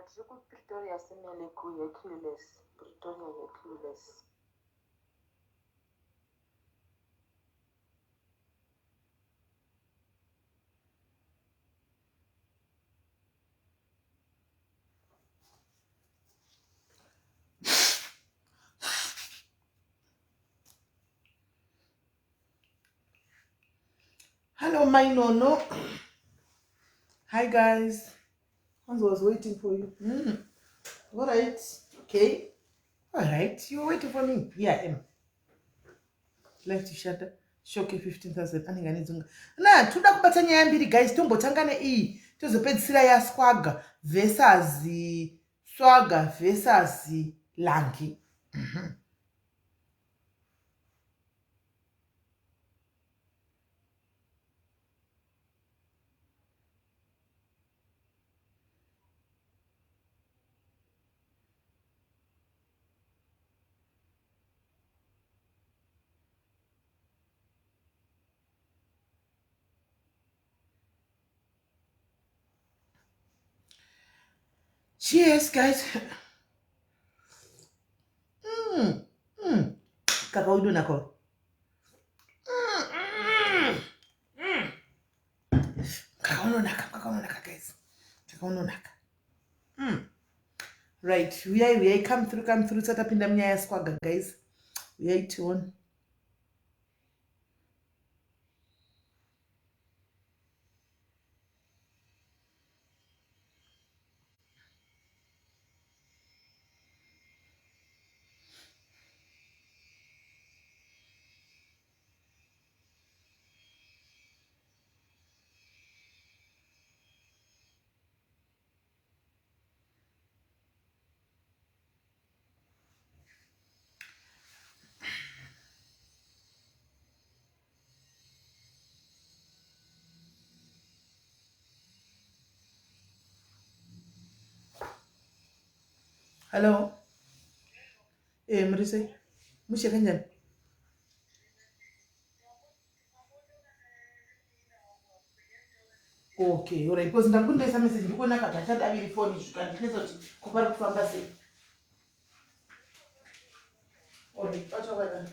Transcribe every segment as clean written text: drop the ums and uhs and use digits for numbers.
Tiri kuPretoria Simele kuHercules. Pretoria Hercules. Hello, my nono. Hi, guys. Hans was waiting for you. All right. Okay. All right. You were waiting for me. Here I am. Life to shatter. Shock 15,000. Anenge ane dzunga. Na, toda kubata nyaya mbiri guys. Tombotanga neiyi. Tozopedzisira yaSwagger versus Swagger versus Lanky. Cheers, guys. Kaka unonaka. Kaka unonaka, kaka unonaka, guys. Kaka unonaka. Right, uyai, uyai, come through, come through. Satapinda munyaya yaSwagger, guys. Uyai tione. Hello. Eh, muri sei? Mushe kanjani? Okay, alright. Because ndakundaisa message ndikuona kagachadaviri phone zvikandinetsa kuti ko pari kufamba sei. Alright, pacho.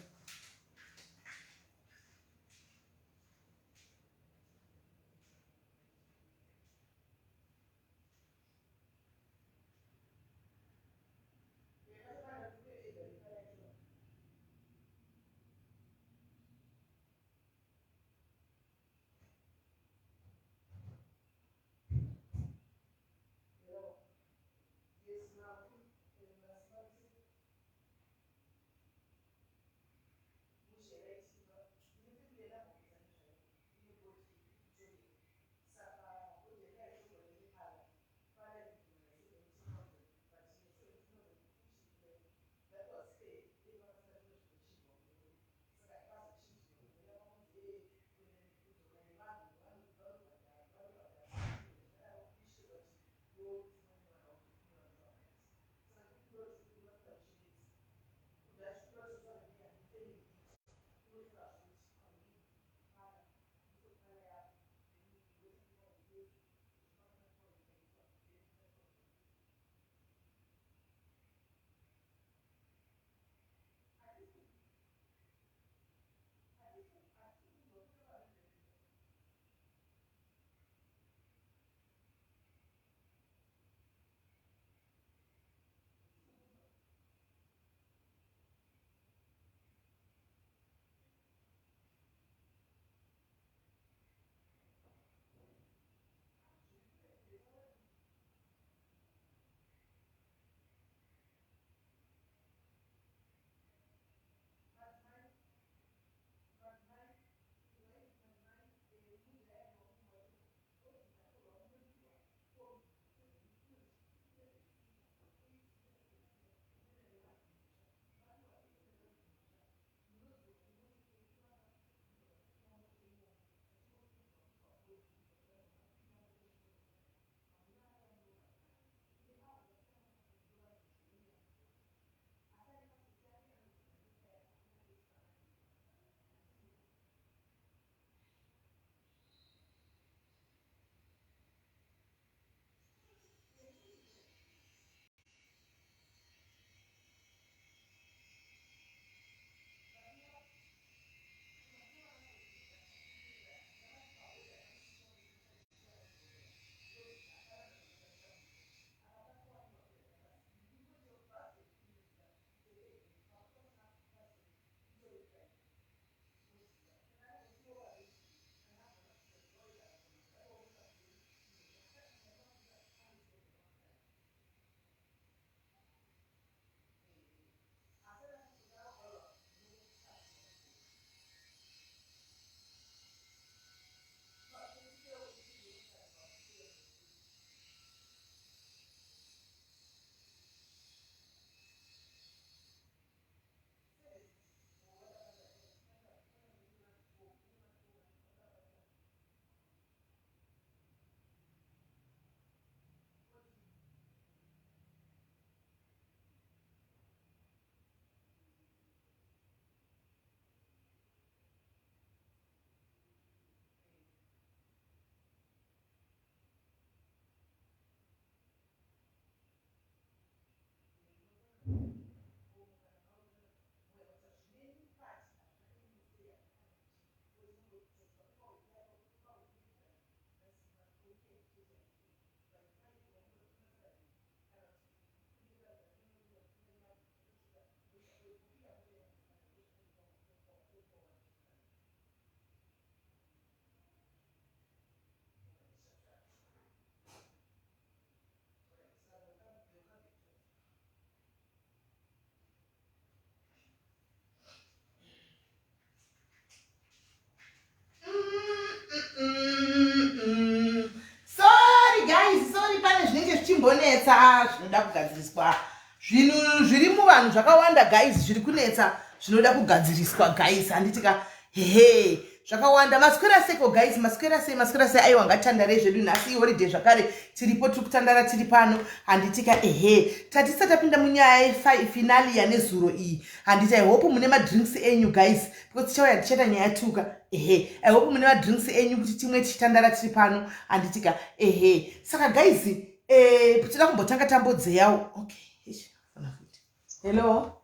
kunetsa zvinoda kugadziriswa. Zvinhu zviri muvanhu zvakawanda guys, zviri kunetsa zvinoda kugadziriswa guys, handiti ka? Hehe, zvakawanda. Maswera seko guys, maswera sei, maswera sei? Aiwa, ngatitandarei zvedu nhasi iholiday zvakare, tiripo tiri kutandara tiri pano, handiti ka? Ehe, tatisa tapinda munyaya yefinale yanezuro iyi, handiti? I hope mune madrinks enyu guys, because tichauya tichaita nyaya tuka. Ehe, I hope mune madrinks enyu kuti timwe tichitandara tiri pano, handiti ka? Ehe, saka guys, tinoda kumbotanga tambodzeyawo. Okay, eish, fona futi. Hello.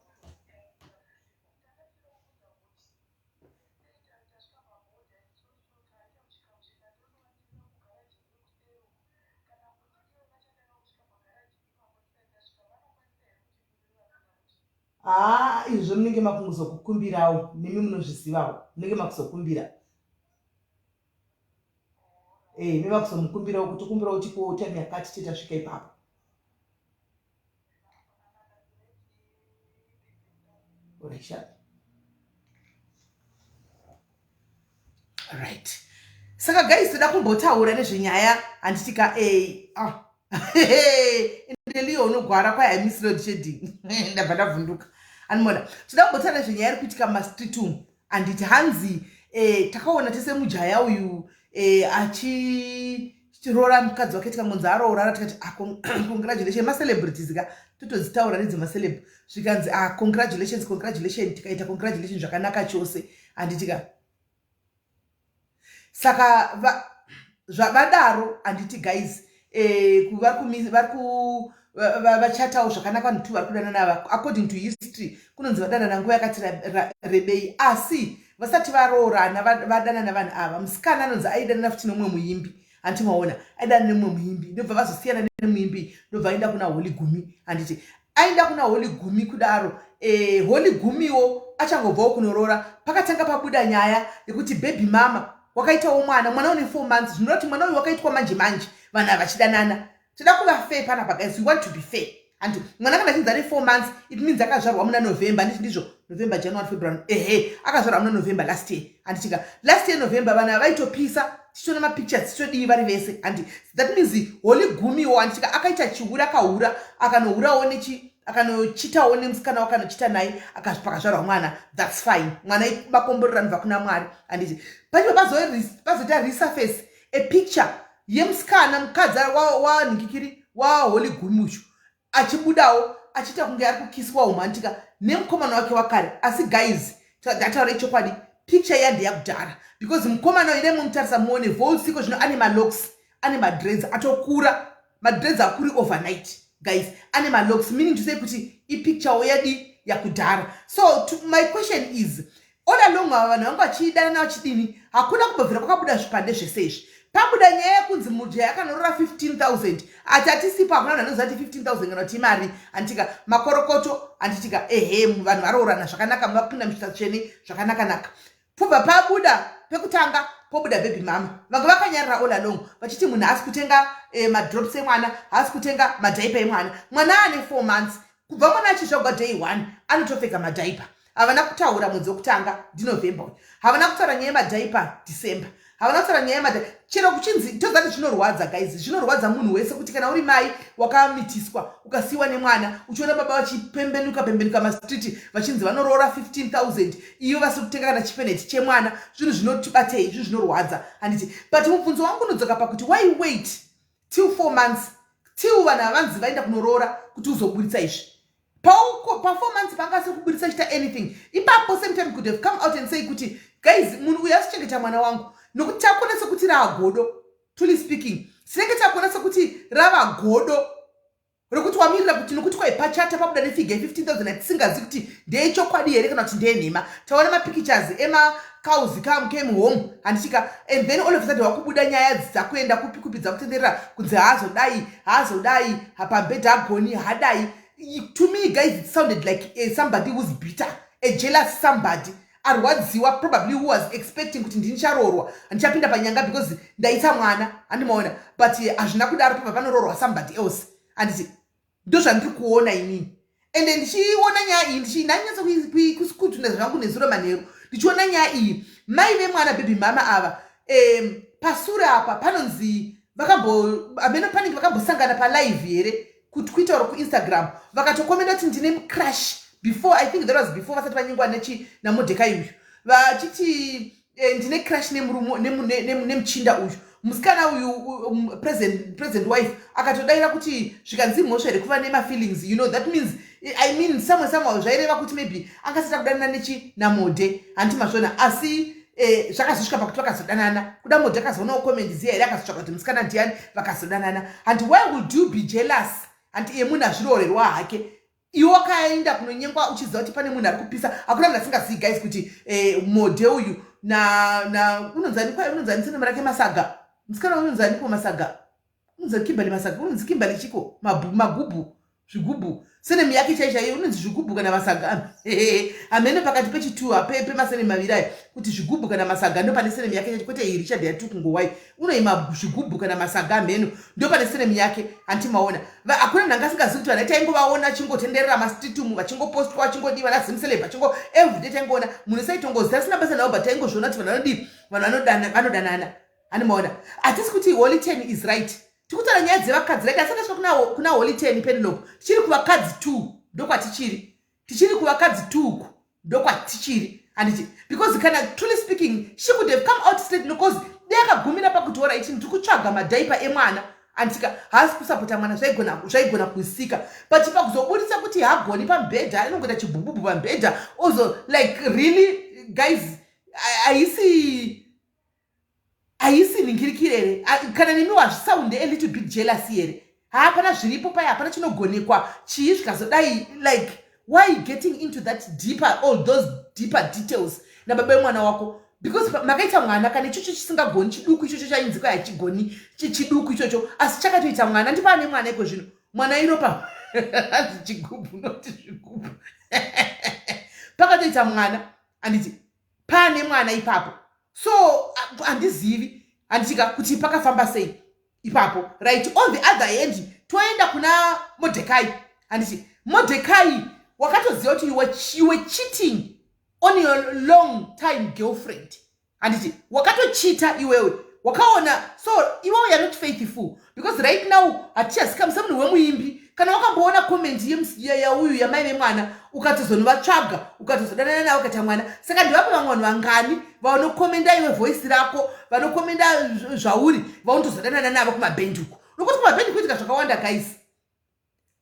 Haa, izvo munenge makungozokukumbirawo, nemi munozvizivawo, munenge makuzokumbira. Eh, mimi makuzomukumbirawo kuti kumbirawo tipowo time yakati titasvika ipapo. Alright. Right. Saka guys, toda kumbotaura nezvenyaya, handiti ka? Ah. Ende Leo unogwara kwai I miss load shedding. Ndabva ndavhunduka. Animona. Toda kumbotaura nezvenyaya iri kuitika mumastreet umu. Handiti hanzi takaona tese mujaya uyu achiroora mukadzi wake, tikangonzi aroorara, tikati ah, congratulations macelebrities ka, totodzitaura nedzemaceleb, zvikanzi ah, congratulations, congratulations, tikaita congratulations zvakanaka chose, handiti ka? Saka zvavadaro, handiti guys, vari vachatawo zvakanaka, vanhu tu vari kudanana ava. According to history, kunonzi vadanana nguva yakati rebei, asi vasati varoorana vadanana vanhu ava. Musikana anonzi aidanana futi nomumwe muimbi, handiti maona? Aidana nemumwe muimbi, ndobva vazosiyana nemuimbi, ndobva aenda kuna Holy Gumi, handiti? Aenda kuna Holy Gumi kudaro, Holy Gumiwo achangobvawo kunoroora, pakatanga pabuda nyaya yekuti baby mama wakaitawo mwana, mwana une 4 months. Zvinoreva kuti mwana uyu wakaitwa manje manje vanhu ava vachidanana. Toda kuva fair panapa guys, we want to be fair, handiti? Mwana kana achinzi ane 4 months, it means akazvarwa muna November, handiti ndizvo? November, January, February, ehe, akazvarwa muna November last year, handitika? Last year November vanhu ava vaitopisa, tichiona mapictures, tichitodii vari vese, handi? That means Holy Gumiwo, handitika, akaita chiura, akahura, akanohurawo nechi, akanochitawo nemusikana wakanochita naye, pakazvarwa mwana. That's fine, mwana makomborero anobva kuna Mwari, handiti? Pacho pazoita resurface a picture yemusikana, mukadzi wanhingikiri waHoly Gumi uchu, achibudawo achiita kunge ari kukiswa umantika nemukomana wake wakare. Asi guys, ndataura ichokwadi, picture iya ndeyakudhara, because mukomana uyu, dai mumutarisa muone volsiko zvino ane malocks, ane madreads, atokura. Madreads akuri overnight guys, ane malocks, meaning to say kuti ipicturewo yadi yakudhara. So my question is, all along ava vanhu vanga vachidanana vachidini, hakuna kumbobvira kwakabuda zvipande zvese izvi. Pabuda nyaya yekunzi mujaya akanorora 15,000, ati atisipo, hakuna vanhu anoziva kuti 15,000 kana kuti imari, handitika? Makorokoto, handitika? Ehe, vanhu varoorana zvakanaka, vapinda muchita tsvene zvakanaka-naka. Pobva pabuda pekutanga, pobuda baby mama vanga vakanyarara all along, vachiti munhu haasi kutenga madrops emwana, haasi kutenga madiaper emwana. Mwana ane 4 months, kubva mwana achizvagwa day one anotopfeka madiaper. Havana kutaura mwedzi wekutanga ndiNovember uyu, havana kutaura nyaya yemadiaper December, havana kutaura nyaya yemadiaper. Chero kuchinzi tozati zvinorwadza guys, zvinorwadza munhu wese kuti kana uri mai wakamitiswa, ukasiyiwa nemwana, uchiona baba vachipembenuka pembenuka mastreet, vachinzi vanoroora 15,000, iyo vasiri kutenga kana chipeneti chemwana. Zvinhu zvinotibatei, zvinhu zvinorwadza, handiti? But mubvunzo wangu unodzoka pakuti why wait till 4 months, till vanhu havanzi vaenda kunoroora, kuti uzoburitsa izvi? Pa 4 months panga asiri kuburitsa chita anything ipapo, same time could have come out and say kuti guys, munhu uyu asichengeta mwana wangu, nokuti takuona sekuti raagodo. Truly speaking, tinenge takuona sekuti rava godo rekuti wamirira kuti nokuti kwai pachata pabuda nefigure ye15 000 atisingazivi kuti ndeyechokwadi here kana kuti ndeyenhema. Taona mapictures emacows came home, handichika? And then all of a sudden wakubuda nyaya dzakuenda kupi kupi, dzakutenderera kunzi haazodai, haazodai, pambedha agoni hadai. To me guys, it sounded like somebody who's bitter, a jealous somebody arwadziwa, probably who was expecting kuti ndinicharoorwa, handichapinda panyanga because ndaita mwana, handimaona? But hazvina kudaro, pabva panoroorwa somebody else, handiti? Ndo zvandiri kuona inini. Ende ndichiona nyaya iyi, ndanyatsa kusikutuna zvangu nezuro manheru ndichiona nyaya iyi, mai vemwana, baby mama ava, pasure apa panonzi vakambo amene panenge vakambosangana palive here. kuTwitter or kuInstagram, vakatokomenda kuti ndine crush before. I think that was before vasati vanyengwa nechi naModhekai uyu, vachiti ndine crush nemuchinda uyu, musikana uyu. President wife akatodayira kuti zvikanzi mhosva here kuva nemafeelings? That means, I mean, somewhere somehow zvaireva kuti maybe angasati kudanana nechi namodhe, handiti mazvona? Asi zvakazosvika pakuti vakazodanana. Kuda Modhe akazoonawo comment ziya here, akazotsvaka kuti musikana ndiani, vakazodanana. And why would you be jealous, hanti, yemunhu azviroorerwa hake? Iwe wakaenda kunonyengwa uchiziva kuti pane munhu ari kupisa. Hakuna munhu asingazivi, guys, kuti Modhe uyu na unonzani kwai, unonzani surname rake, Masaga, musikana unonzani ko, Masaga, unonzani Kimbali Masaga, unonzi Kimbali chiko, Magubhu, Zvigubhu, surname yake chai chaiyo unonzi Zvigubhu kana Masaga, hamene pakati pechituha pemasurname maviri aya, kuti Zvigubhu kana Masaga, ndo pane surname yake chacho, kwete iyi Richard yatiri kungowai unoima Zvigubhu kana Masaga, hameno ndo pane surname yake, hanti maona? Hakuna munhu anga asingazivi kuti vanhu taingovaona achingotenderera mastreet umu, vachingopostwa, vachingodiwa naZimceleb, vachingo everyday taingoona munhu saitongoziva asina basa navo, but taingozviona kuti vanhu vanodii, vanhu vanodanana, hani maona? Hatisi kuti Holy Ten is right, tikutaura nyaya dzevakadzi, right? Asati asvika kuna Holy Ten Penelope, tichiri kuvakadzi two, ndokwatichiri, tichiri kuvakadzi two uku, ndokwatichiri, handiti? Because kana truly speaking, she could have come out straight, because dei akagumira pakuti alright, ndiri kutsvaga madiaper emwana, anditika haasi kusapota mwana, zvaigona kusika. But pakuzoburitsa kuti hagoni pamubhedha, anongoita chibhubhubhu pamubhedha ozo, like, really, guys, haisi nhingirikirere? Kana nemi wazvisounde a little bit jealous here? Hapana zviripo paya, hapana chinogonekwa, chii zvikazodai? Like, why getting into that deeper, all those deeper details nababa vemwana wako? Because makaita mwana, kana ichocho chisingagoni, chiduku ichocho chainzikwa hachigoni, chiduku ichocho, asi chakatoita mwana, ndipo ane mwana iko zvino, mwana iropa chigubhu, noti zvigubhu, pakatoita mwana, handiti? Paane mwana ipapo. So handizivi, handitika, kuti pakafamba sei ipapo, right? On the other hand, toenda kuna Modhekai, handiti? Modhekai wakatoziva kuti you were cheating on your long time girlfriend, handiti? Wakatochita iwewe, wakaona. So iwewe you're not faithful, because right now hatichazika semunhu wemuimbi. Kana wakamboona comment yauyu yamai vemwana, ukatozonovatsvaga, ukatozodanana navo, ukaita mwana, saka ndivape vamwe vanhu vangani vanokomenda iwe voice rako, vanokomenda zvauri, vaunotozodanana navo kumabhendi uko? Nokuti kumabhendi kuitika zvakawanda, guys,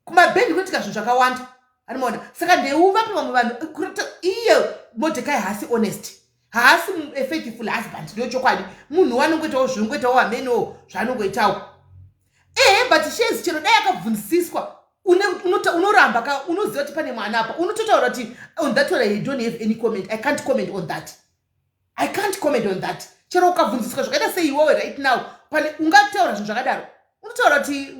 kumabhendi kuitika zvinhu zvakawanda, anomaona? Saka ndeuvapi vamwe vanhu? Iye Modhekai haasi honest, haasi faithful husband, ndo chokwadi. Munhu wanongoitawo zvinongoitawo, hamenowo zvaanongoitawo, ehe. But shes chero dai akabvunzisiswa, unoramba ka, unoziva kuti pane mwana apa, unototaura kuti on that one I don't have any comment, I can't comment on that, I can't comment on that. Chero ukabvunziswa zvakaita sei iwewe right now, pane ungataura zvinhu zvakadaro, unotaura kuti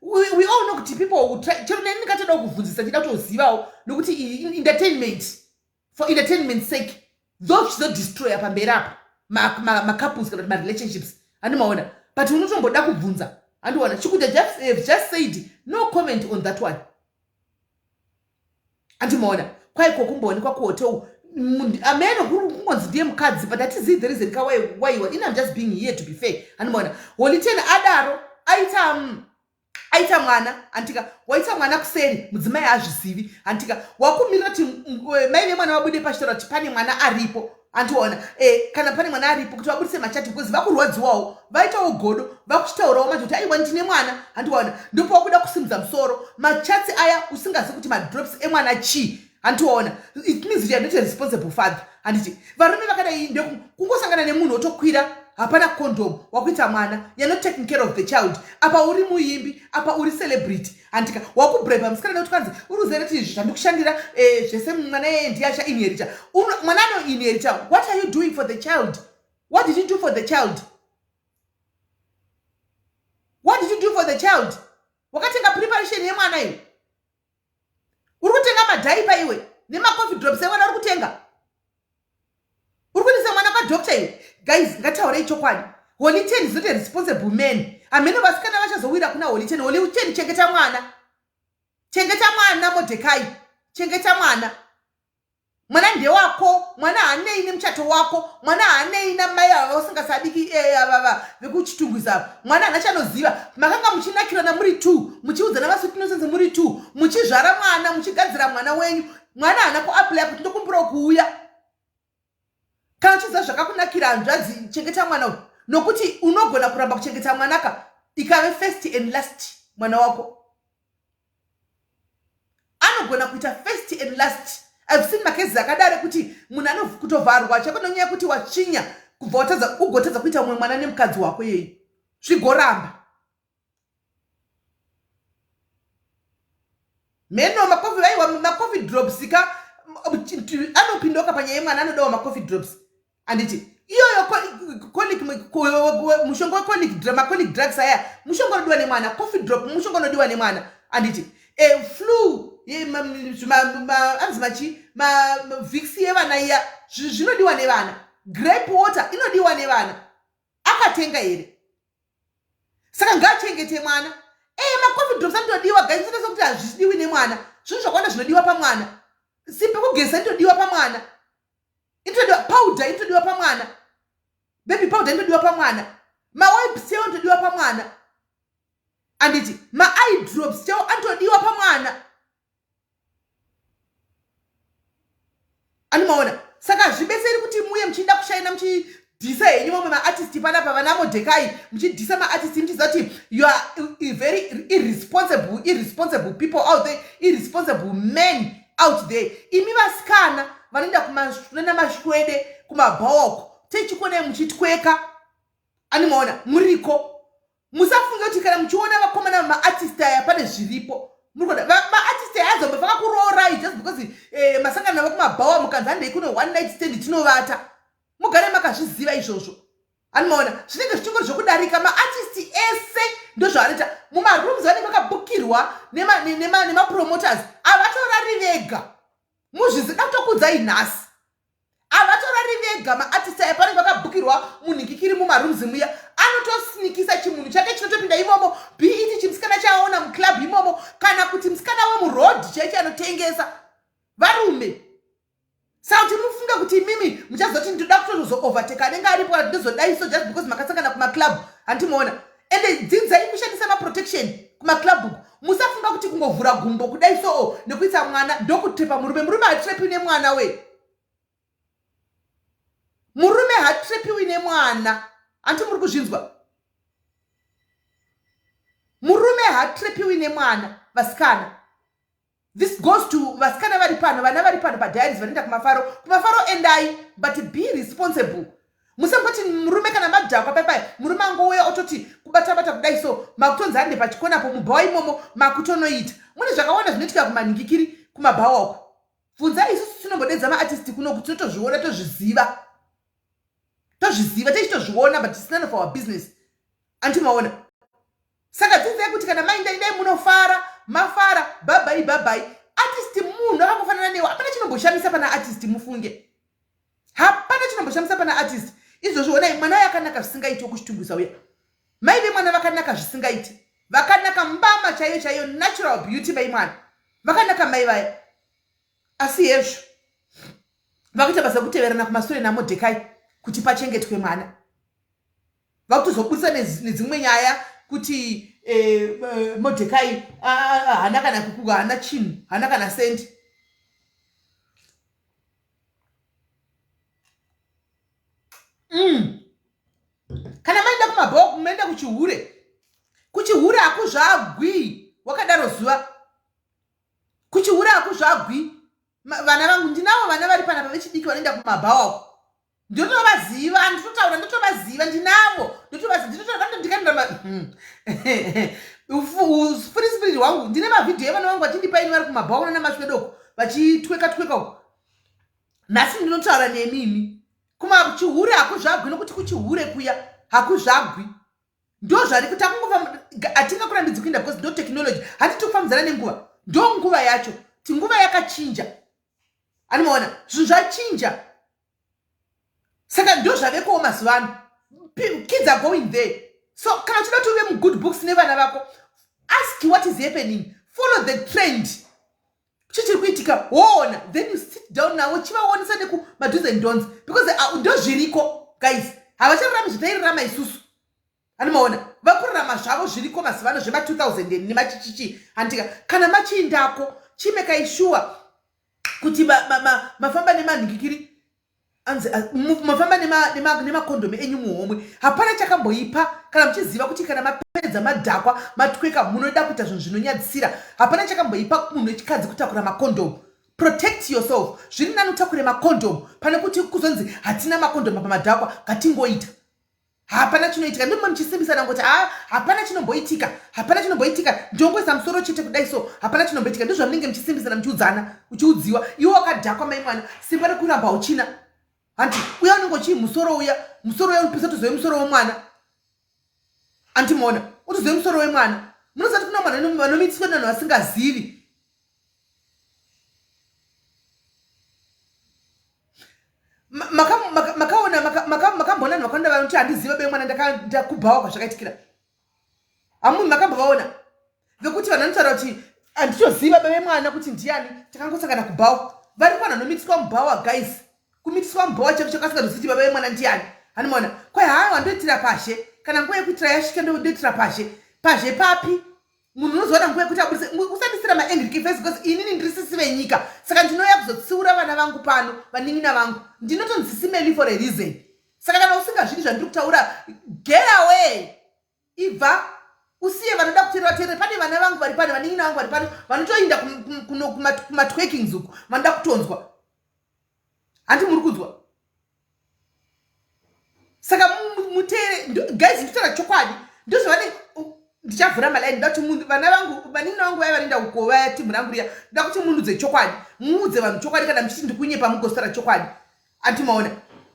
we all know kuti people will try. Chero neni ndingatoda kuvhunzisa, ndida kutozivawo, nokuti iyi entertainment, for entertainment sake, though zvichizodestroya pamberi apa macouples kana kuti marelationships, handimaona? But unotomboda kubvunza, handiona? Chikuda just said no comment on that one, handimaona? Kwaiko kumboonekwa kuhotel, amene kungonzi ndiye mukadzi, but hatizivi the reason ka waiwa in. I'm just being here to be fair, handimaona? Holy Ten adaro aita mwana, handitika? Waita mwana kuseri, mudzimai hazvizivi, handitika? Wakumirira kuti mai vemwana vabude pachitaura kuti pane mwana aripo, handiona? Kana pane mwana aripo, kuti vabudise machati, because vakurwadziwawo, vaitawo godo, vakuchitaurawo manje kuti aiwa, ndine mwana, handiwaona? Ndipo wakuda kusimudza musoro, machats aya usingazivi kuti madrops emwana chii, handiwaona? It means you are not a responsible father, handiti? Varume vakadai, kungosangana nemunhu otokwira, hapana condom, wakuita mwana, you're not taking care of the child. Apa uri muimbi, apa uri celebrity, handika? Wakubraiba musikana nekuti kwanzi uri kuziva kuti izvi zvandikushandira zvese mwana yeye ndiye achainherita. Mwana anoinherita, what are you doing for the child? What did you do for the child? What did you do for the child? Wakatenga preparation yemwana iwe? Uri kutenga madiaper iwe, nemacoffee drops emwana uri kutenga? Uri kuendesa mwana kwadoctor iwe? Guys, ngataurei chokwadi. Holy Ten is not a responsible man. Hamene vasikana vachazowira kuna Holy Ten. Holy Ten, chengeta mwana, chengeta mwana. Modhekai, chengeta mwana. Mwana ndewako, mwana haanei nemuchato wako, mwana haanei namai ava vausingasadiki eh, avava vekuchitungwiza ava. Mwana haana chanoziva. Makanga muchinakirana muri two, muchiudzana masweet nonsense muri two, muchizvara mwana, muchigadzira mwana wenyu. Mwana haana kuapply kuti ndokumbirawo kuuya. Kana uchiziva zvakakunakira hanzvadzi, chengeta mwana uyu, nokuti unogona kuramba kuchengeta mwana ka ikave first and last mwana wako. Anogona kuita first and last. I've seen makezi akadaro ekuti munhu anokutovharwa chako nonyaya yekuti watsvinya kubva watadza ugotadza kuita umwe mwana nemukadzi wako iyeyi zvigoramba. Mheno macoffee vaiwa macoffee drops ka anopindoka panyaya yemwana anodawo macoffee drops anditi iyoyo colic mushonga wecolic macolic drugs aya mushonga unodiwa nemwana coffee drop mushonga unodiwa nemwana anditi e, flu anzi machi mavix yevana iya zvinodiwa nevana grape water inodiwa nevana akatenga here saka ngaachengete mwana ee macoffee drops anotodiwa guys unotosa kuti hazvidiwi nemwana zvinhu zvakawanda zvinodiwa pamwana simbi kugeza inotodiwa pamwana inotodiwa powder inotodiwa pamwana baby powder inotodiwa pamwana mawipes chaiwo anotodiwa pamwana anditi maeye drops chaiwo anotodiwa pamwana Anomaona saka hazvibetseri kuti muye muchida kushaina muchidhisa henyu vamwe maartist panapa vana Mordecai muchidhisa maartist muchiziva kuti you are very irresponsible, irresponsible people out there, irresponsible men out there. Imi vasikana vanoenda kunana mashwede kumabhawako techikuonai muchitweka animaona muriko. Musafunge kuti kana muchiona vakomana maartist aya pane zviripo. Muri kuona maartist aya azombofa kakuroorai just because eh, masangana navo kumabhawa mukanzi handei kuno one night stand tinovata. Mugare makazviziva izvozvo. Anomaona zvinenge zvichingori zvokudarika maartist ese ndozvaanoita mumarooms vanenge vakabukirwa nemapromoters nema, nema avatorari vega. Muzvizi da kutokuudzai nhasi. Havatorari vega maartist aya panenge vakabhukirwa munhikikiri mumarooms muya anotosnikisa chimunhu chake chinotopinda imomo be it chimusikana chaaona muclub imomo kana kuti musikana wemuroad chaicho anotengesa varume. Saka kuti mufunge kuti imimi muchazoti ndinoda kutozo overtake anenge aripo kana ndozodai so just because makasangana kumaclub handimuona. Ende dzidzai kushandisa maprotection kumaclub uku. Musafunga kuti kungovhura gumbo kudai soo nekuisa mwana ndokutrepa murume. Murume hatrepi nemwana we. Murume hatrepiwi nemwana. Hanti muri kuzvinzwa? Murume hatrepiwi nemwana vasikana. This goes to vasikana vari pano, vana vari pano padiaries vanoenda kumafaro. Kumafaro endai, but be responsible. Musangoti murume kana madhakwa pai pai, murume angouya ototi kubata bata kudai so, makutonzi hande pachikona apo mubhawa imomo makutonoita. Mune zvakawanda zvinoitika kumanhingikiri kumabhawa uko. Bvunzai isusu tinombodedza maartist kunoku tinotozviona tozviziva. Tozviziva tichitozviona but it's none of our business. Anti maona. Saka dzidzai kuti kana maenda endai munofara, mafara, bye bye bye. Artist munhu akangofanana newe. Hapana chinomboshamisa pana artist mufunge. Hapana chinomboshamisa pana artist. Izvozvo honai mwana uya akanaka zvisingaiti wekuchitungwiza uya. Mai vemwana vakanaka zvisingaiti. Vakanaka mbama chaiyo chaiyo natural beauty mai mwana. Vakanaka mai vaya. Asi hezvo vakuita basa rekuteverana kumasure naMordecai kuti pachengetwe mwana. Vakutozobudisa nedzimwe nyaya kuti eh, eh, Mordecai haana kana kukuga, haana chinhu, haana kana sendi. Kana maenda kumabhoku maenda kuchihure, kuchihure hakuzvagwi, wakadaro zuva. Kuchihure hakuzvagwi. Vana vangu ndinavo, vana vari panapa vechidiki vanoenda kumabhawa uko. Ndotovaziva, ndinototaura, ndotovaziva, ndinavo, ndotovaziva, ndinotovaziva, ndikandira free spirit wangu. Ndine mavhidhiyo evana vangu vachindipa ini vari kumabhawa kunana mashwedoko vachitweka tweka uko. Nhasi ndinotaura nemi imi. Kumachihure hakuzvagwi, nokuti kuchihure kuya hakuzvagwi. Ndozvari kuti akungofamba, hatingakurambidzi kuenda because ndo technology. Hatiti kufambidzana nenguva. Ndo nguva yacho. Ti nguva yakachinja. Anomaona zvinhu zvachinja. Saka ndo zvavekowo mazuva ano. Kids are going there. So kana uchida kuti uve mugood books nevana vako, ask what is happening. Follow the trend. Chichiri kuitika woona, then you sit down navo, chivaonesa nekumado's and don'ts, because ndozviriko guys. Havachararami zvatairarama isusu, animaona? Vakurarama zvavo zviriko mazuva ano zvema2000 nemachichichi, handika? Kana machiindako, chimekai sure kuti mafamba nemanhikikiri, anzi mafamba nemakondomi enyu muhomwe. Hapana chakamboipa kana muchiziva kuti kana mapedza, madhakwa, matweka, munoda kuita zvinhu zvinonyadzisira. Hapana chakamboipa munhu wechikadzi kutakura makondomu. Protect yourself. Zviri nani utakure makondomu pane kuti kuzonzi hatina makondomu pamadhakwa, ngatingoita. Hapana chinoitika. Ndimo muchisimbisana ngoti ha, hapana chinomboitika, hapana chinomboitika, ndongoisa musoro chete kudai, so hapana chinomboitika. Ndizvamunenge muchisimbisana, muchiudzana, uchiudziwa iwe wakadhakwa, mai mwana, simba rekuramba uchina, hanti? Uya unenge uchii musoro uya, musoro uya unopisa, tozove musoro wemwana, andimaona? Utozove musoro wemwana. Munozati kuna mwana vanomitiswa nevanhu vasingazivi. Makaona, makamboona vanhu vakawanda vanoti handiziva be mwana, ndakubhawa kwazvakaitikira. Hamui makambovaona vekuti vanhu vanotaura kuti handitoziva bebe mwana kuti ndiani, takangosangana kubhawa? Vari kuvanhu vanomitiswa mubhawa guys, kumitiswa mubhawa chako chako, asingatoziti baba vemwana ndiani, hanimona? Kwai hayi, wandoitira pazhe, kana nguva yekuitira yasvika ndoitira pazhe. Pazhe papi? Munhu unozoona nguva yekuti abudise. Usandisira maangry face, because inini ndiri sisi venyika, saka ndinouya kuzotsiura vana vangu pano, vanin'ina vangu. Ndinotonzi Simeli for a reason. Saka kana usingazvidi zvandiri kutaura, get away, ibva usiye vanoda kuteerera vateerere. Pane vana vangu vari pano, vanin'ina vangu vari pano, vanotoinda kumatwerkings uku, vanoda kutonzwa, handi? Muri kunzwa? Saka muteere guys, nditaura chokwadi. Ndozvavane ndichavhura malaini. Nda kuti vana vangu, vanin'ina vangu vaya vanoenda uko, vaya timu rangu riya, nda kuti munudze chokwadi, muudze vanhu chokwadi. Kana muchiti ndikunyepa, mugosara chokwadi, andimaona?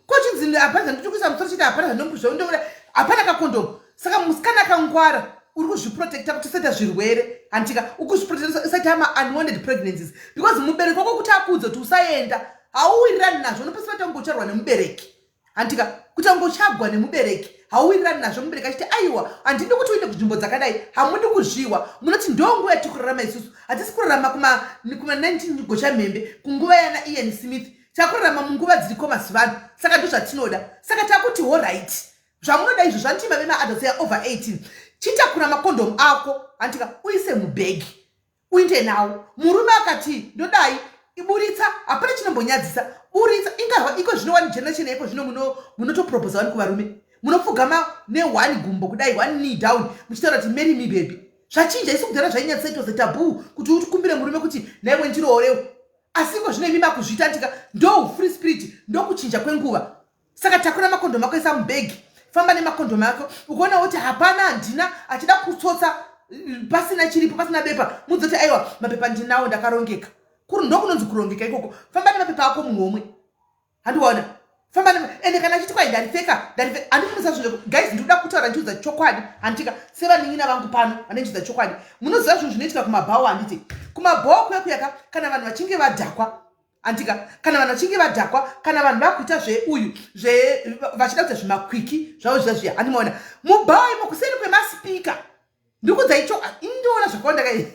Kochinzi hapana zvandiri kuisa musoro chete, hapana zvandoda, hapana kakondomu. Saka musikana akangwara, uri kuzviprotecta kuti usaita zvirwere, handika? Ukuzviprotecta usaita ma-unwanted pregnancies, because mubereki wako kuti akuudze kuti usaenda, hauwirirani nazvo, unopesira kuti ungocharwa nemubereki, handika? Kuti ungochagwa nemubereki, hauwirirani nazvo. Mubereki achiti aiwa, handidi kuti uende kunzvimbo dzakadai, hamudi kuzviwa. Munoti ndo nguva yatiri kurarama isusu. Hatisi kurarama kuma 19 gochamhembe, kunguva yana Ian Smith. Takurarama munguva dziriko mazuva ano, saka ndo zvatinoda. Saka takuti alright, zvamunoda izvo, zvanditima vemaadults ya over 18, chitakura makondomu ako, handika? Uise mubhegi, uinde nawo. Murume akati ndodai, iburitsa. Hapana chinombonyadzisa, buritsa. Ingarwa iko zvino one generation yeko zvino munotoproposa wani kuvarume, munopfugama neone gumbo kudai, one knee down, muchitaura kuti "Marry me, baby." Zvachinja. Isu kudhara zvainyadzisa, it was a taboo kuti ukumbire murume kuti naiwe ndiroorewo, asi iko zvino imi makuzviita ndika. Ndo free spirit, ndokuchinja kwenguva. Saka takura makondomu ako, isa mubhegi, famba nemakondomu ako. Ukuona kuti hapana, handina, achida kutsotsa pasina chiripo, pasina bepa, mudzoti aiwa, mapepa ndinawo, ndakarongeka. Ndokunonzi kurongeka ikoko. Famba nemapepa ako muhomwe, handiwaona? Famba ende kana achiti kwai ndaripfeka, handifunisa zvinhu guys. Ndikuda kutaura ndichiudza chokwadi, handika? Sevanin'ina vangu pano vanenchiudza chokwadi. Munoziva zvinhu zvinoitika kumabhawa, handiti? Kumabhawa kuya kuyaka, kana vanhu vachinge vadhakwa, handika? Kana vanhu vachinge vadhakwa, kana vanhu vakuita zveuyu zve vachida kuita zvimakwiki zvavo zviya zviya, handimaona mubhawa imo kuseri kwemasipika? Ndikudza icho, indoona zvakawanda kai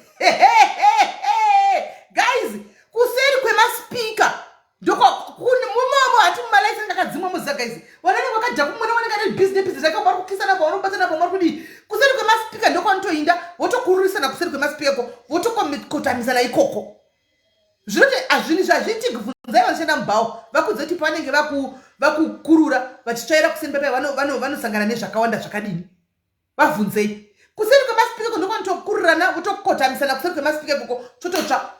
guys. Kuseri kwemasipika ndomumomo, hati mumalaisi ndakadzimwa muziva guys, vanenge vakadhakwa, mumwe vanenge ane business business yake, vari kukisana, vanobatana, vamwe vari kudii. Kuseri kwemasipika ndokwanotoinda, votokururisana kuseri kwemasipika ko, votokotamisana ikoko. Zvinoti hazvinhu zvazviitiki. Bvunzai vanoshanda mubhawa, vakudze kuti pavanenge vakukurura vachitsvaira kuseri pepai, vanosangana nezvakawanda zvakadini. Vabvunzei. Kuseri kwemasipika ko ndokwanotokururirana, votokotamisana kuseri kwemasipika ikoko, tototsva,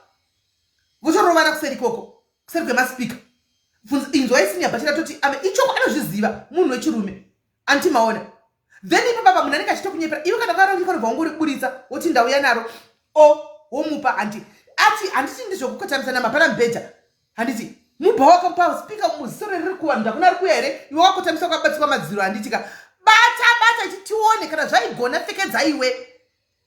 votorovana kuseri ikoko, kuseri kwemasipika. Inzwai senior bachira toti ame ichoko anozviziva munhu wechirume, anti maona? Then ipo baba munhu anenge achitokunyepera iwe. Kana ukarongeka, unobva wangoriburitsa, woti ndauya naro, o womupa, handi? Ati handiti ndizvokukotamisana mapana mubhedha, handiti? Mubha wakamupa spika muziso reriri kuvanhu, ndakuna ari kuuya here? Iwe wakotamisa, wakabatsirwa madziro, handitika? Bata bata ichi tione kana zvaigona. Pfekedza iwe,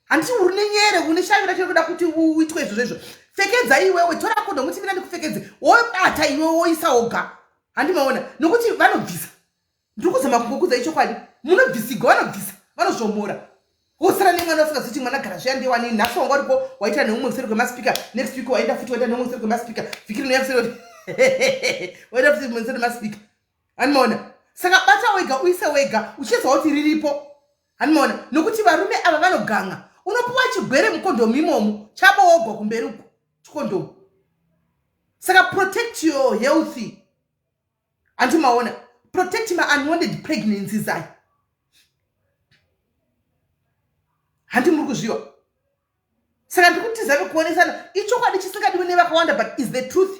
handiti? Uri nenyere, une shavi racho rekuda kuti uitwe izvozvo izvo. Pfekedza iwewe, tora kondomu, timira ndikupfekedze, wobata iwe, woisa woga, handimaona? Nokuti vanobvisa. Ndiri kuzama kungokudza ichokwadi, munobvisigwa, vanobvisa, vanozvomora. Wosara nemwana usingazivi kuti mwana gara zviya ndewani. Nhasi wanga uripo waita neumwe kuseri kwemaspika, next week waenda futi waita neumwe kuseri kwemaspika, vhiki rinouya kuseri waita futi kuseri kwemaspika. Handimaona? Saka bata wega uise wega uchiziva kuti riripo. Handimaona? Nokuti varume ava vanoganga. Unopuwa chigwere mukondomu imomo chaboogwa kumberi uko chikondomu. Saka protect your health. Handimaona? Protect my unwanted pregnancies aya. Handi muri kuzviwa? Saka ndiri kuti tizame kuonesana ichokwadi chisingadiwi nevakawanda, but is the truth.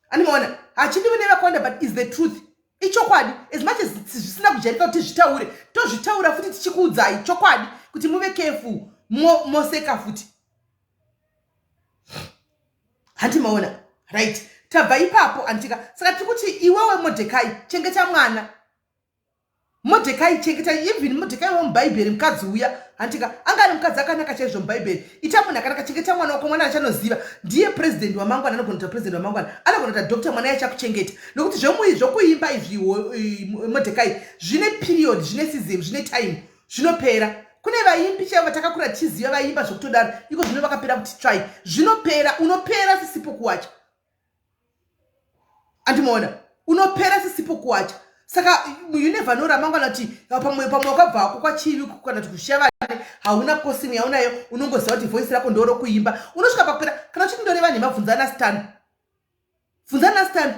Andimaona? Hachidiwi nevakawanda, but is the truth. Ichokwadi. As much as zvisina kujairika kuti tizvitaure, tozvitaura futi tichikuudzai chokwadi kuti muve careful, moseka futi. Handimaona? Right, tabva ipapo andika. Saka tiri kuti iwewe Modhekai, chengeta mwana. Modhekai, chengeta. Even Modhekai womubhaibheri, mukadzi uya, handika, anga ari mukadzi akanaka chaizvo mubhaibheri. Ita munhu akanaka, chengeta mwana wako. Mwana achanoziva ndiye purezidendi wamangwana, anogona kuita purezidendi wamangwana, anogona kuita doctor. Mwana yachakuchengeta, nokuti zvemui zvokuimba izvi, Modhekai, zvine period, zvine season, zvine time, zvinopera. Kune vaimbi chaivo vatakakura tichiziva vaimba zvokutodaro, iko zvino vakapera kuti tsvai. Zvinopera, unopera sisipo kuwacha. Andimaona? Unopera sisipo kuwacha. Saka you never know ramangwana kuti pamwe wakabva hako kwachivi kana kuti kushavane, hauna kosimu yaunayo, unongoziva kuti voice rako ndo rokuimba. Unosvika pakupera. Kana uchiti ndoreva nhema, bvunza nastan, bvunza nastan.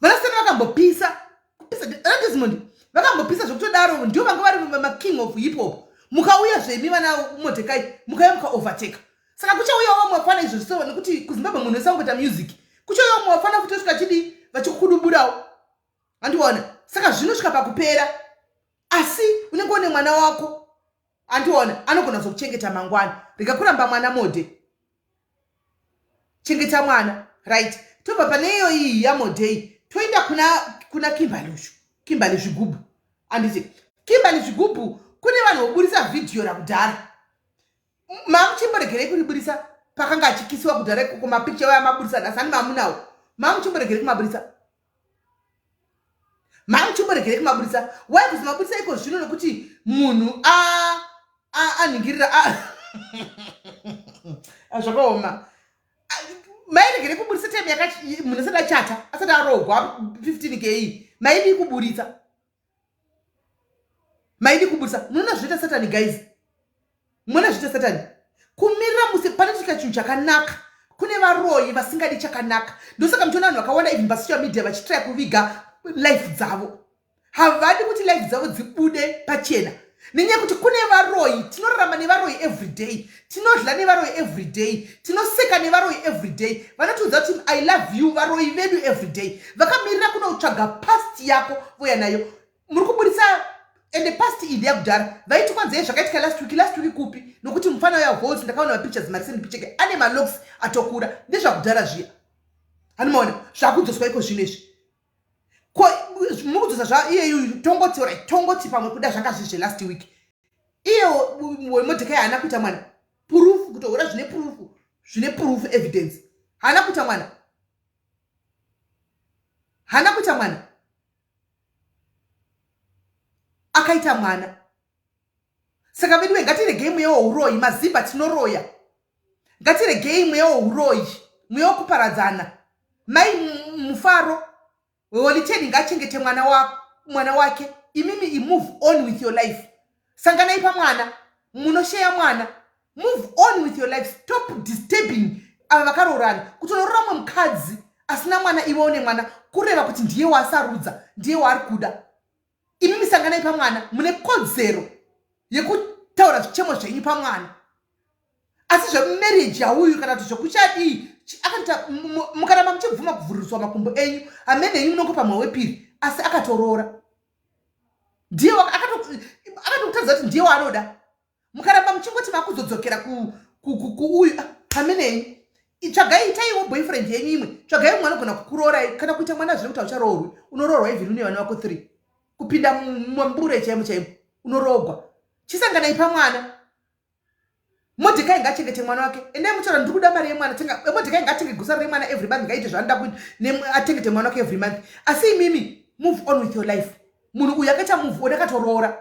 Vanastan vakambopisa kupisa, Desmond, vakambopisa zvekutodaro. Ndio vanga vari making of hip hop. Mukauya zvemi vana Modhekai, mukauya mukaovertake. Saka kuchauyawo vamwe vafana izvozvi, nekuti kuZimbabwe munhu wese angoita music. Kuchauyawo vamwe vafana futi osvika chidii, vachikuduburawo. Handiona? Saka zvinosvika pakupera, asi unenge une mwana wako. Handiona? Anogona kuzokuchengeta mangwana. Rega kuramba mwana, Modhe, chengeta mwana. Right, tobva pane iyo iyi yamodhei, toenda kuna Kimberly ushu, Kimberly Zvigubhu. Handiti Kimberly Zvigubhu, kune vanhu voburisa vhidhiyo rakudhara. Mamuchimboregerei kuriburisa pakanga achikisiwa kudhara ikoko? Mapikicha vaya maburisa nhasi ani mamunawo. Mamuchimboregerei kumaburisa? Mamuchimboregerei kumaburisa? Wai kuzi maburisa iko zvino? Nokuti munhu anhingirira zvakaoma. Mairegerei kuburisa time munhu asati achata, asati aroogwa? 15 k maidii kuburitsa? Maidi kuburitsa? Munoona zvinoita Satani, guys? Munoona zvinoita Satani? Kumirira musi panoitika chinhu chakanaka. Kune varoyi vasingadi chakanaka. Ndosaka muchiona vanhu vakawanda even pasocial media vachitry kuviga life dzavo. Havadi kuti life dzavo dzibude pachena nenyaya yekuti kune varoyi. Tinorarama nevaroyi everyday, tinodla nevaroyi everyday, tinoseka nevaroyi everyday. Vanotiudza kuti "I love you", varoyi vedu everyday vakamirira kunotsvaga past yako voya nayo. Muri kuburitsa ende past iyi ndeyakudhara. Vaiti kwanzei zvakaitika last week? Last week kupi? Nokuti mufana uya Vols, ndakaona mapictures marecent picheke ane malocks atokura. Ndezvakudhara zviya. Hanimaona zvakudzoswa iko zvino izvi? Ko muri kudzosa zva iyeyu? Tongoti right, tongoti pamwe kuda zvanga zviri zvelast week. Iye weModhekai haana kuita mwana? Proof kutohura zvine proof, zvine proof, evidence. Haana kuita mwana, haana kuita mwana, akaita mwana. Saka veduwe, ngatiregei mweya weuroyi. Mazimba tinoroya. Ngatiregei mweya weuroyi, mweya wekuparadzana. Mai Mufaro Wewoliteni ngachengete mwana wake. Imimi imove on with your life. Sanganai pamwana, munosheya mwana. Move on with your life. Stop disturbing ava vakaroorana. Kutonoroora mumwe mukadzi asina mwana, iwe une mwana, kureva kuti ndiye waasarudza, ndiye waari kuda. Imimi sanganai pamwana. Mune kodzero yekutaura zvichemo zvenyu pamwana. Asi zvemumarriage yauyu kana kuti zvokuchadii, akatoita. Mukaramba muchibvuma kuvhururiswa makumbo enyu, hamene henyu, munongopa mwe wepiri. Asi akatoroora, ndiye akatokutaridza kuti ndiye waanoda. Mukaramba muchingoti makuzodzokera kuuyu, hamene henyu. Tsvagai, itaiwo boyfriend yenyu imwe. Tsvagai mumwe anogona kukuroorai. Kana kuita mwana zvine kuti haucharoorwi, unoroorwa even une vana vako 3. Kupinda mambure chaimo chaimo, unoroogwa. Chisanganai pamwana. Modhekai ngachengete mwana wake. Endai mutaura, "Ndiri kuda mari yemwana." Tenga. Modhekai ngatenge gusari remwana every month, ngaite zvaanoda kuita, atengete mwana wake every month. Asi imimi move on with your life. Munhu uyu akaita move on, akatoroora.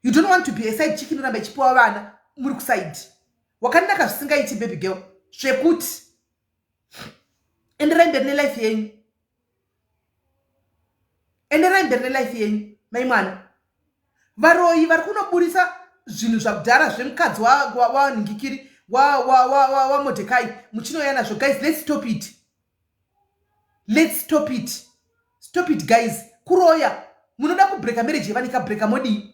You don't want to be a side chick inoramba ichipiwa vana muri kuside. Wakanaka zvisingaiti baby girl zvekuti enderai mberi nelife yenyu. Enderai mberi nelife yenyu mai mwana. Varoyi vari kunoburisa zvinhu zvakudhara zvemukadzi wanhingikiri waMordecai muchinouya nazvo guys, let's stop it. Let's stop it. Stop it guys. Kuroya munoda kubreka marriage yevana ikabreka modii?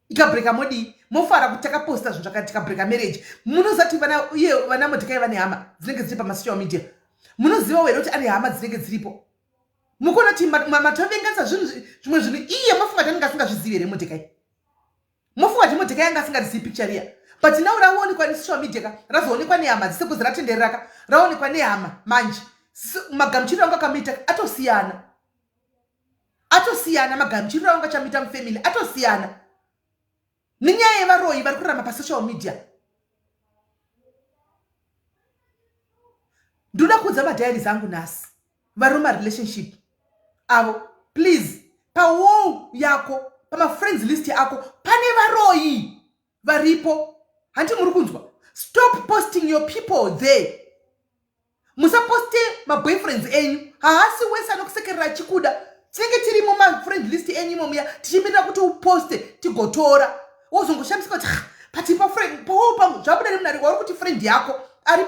Ikabreka modii? Mofara kuti takaposta zvinhu zvakati tikabreka marriage. Munoziva kuti vana iye vana Mordecai vane hama dzinenge dziri pamasocial media. Munozivawo here kuti ane hama dzinenge dziripo? Mukuona kuti matovenganisa zvinhu zvimwe zvinhu iye mofunga kuti anenge asingazvizivi here Mordecai? Mofunga kuti Mordecai anga asingarizivi picture riya? But now raonekwa nesocial media ka, razoonekwa nehama dzese kuzi ratenderera ka, raonekwa nehama manje. Magamuchiriro angu akamuita atosiyana. Atosiyana magamuchiriro angu achamuita mufamily atosiyana. Nenyaya yevaroyi vari kurarama pasocial media. Ndoda kuudza madiaries angu nhasi vari mumarelationship avo, please, pawall yako, pamafriends list ako pane varoyi varipo. Hanti muri kunzwa? Stop posting your people there. Musaposte maboyfriends enyu. Haasi wese anokusekerera achikuda. Tinenge tiri mumafriend list enyu imo muya tichimirira kuti uposte tigotora. Wozongoshamisika kuti but pafriend pawall pangu zvabuda nemunhu wauri kuti friend yako ari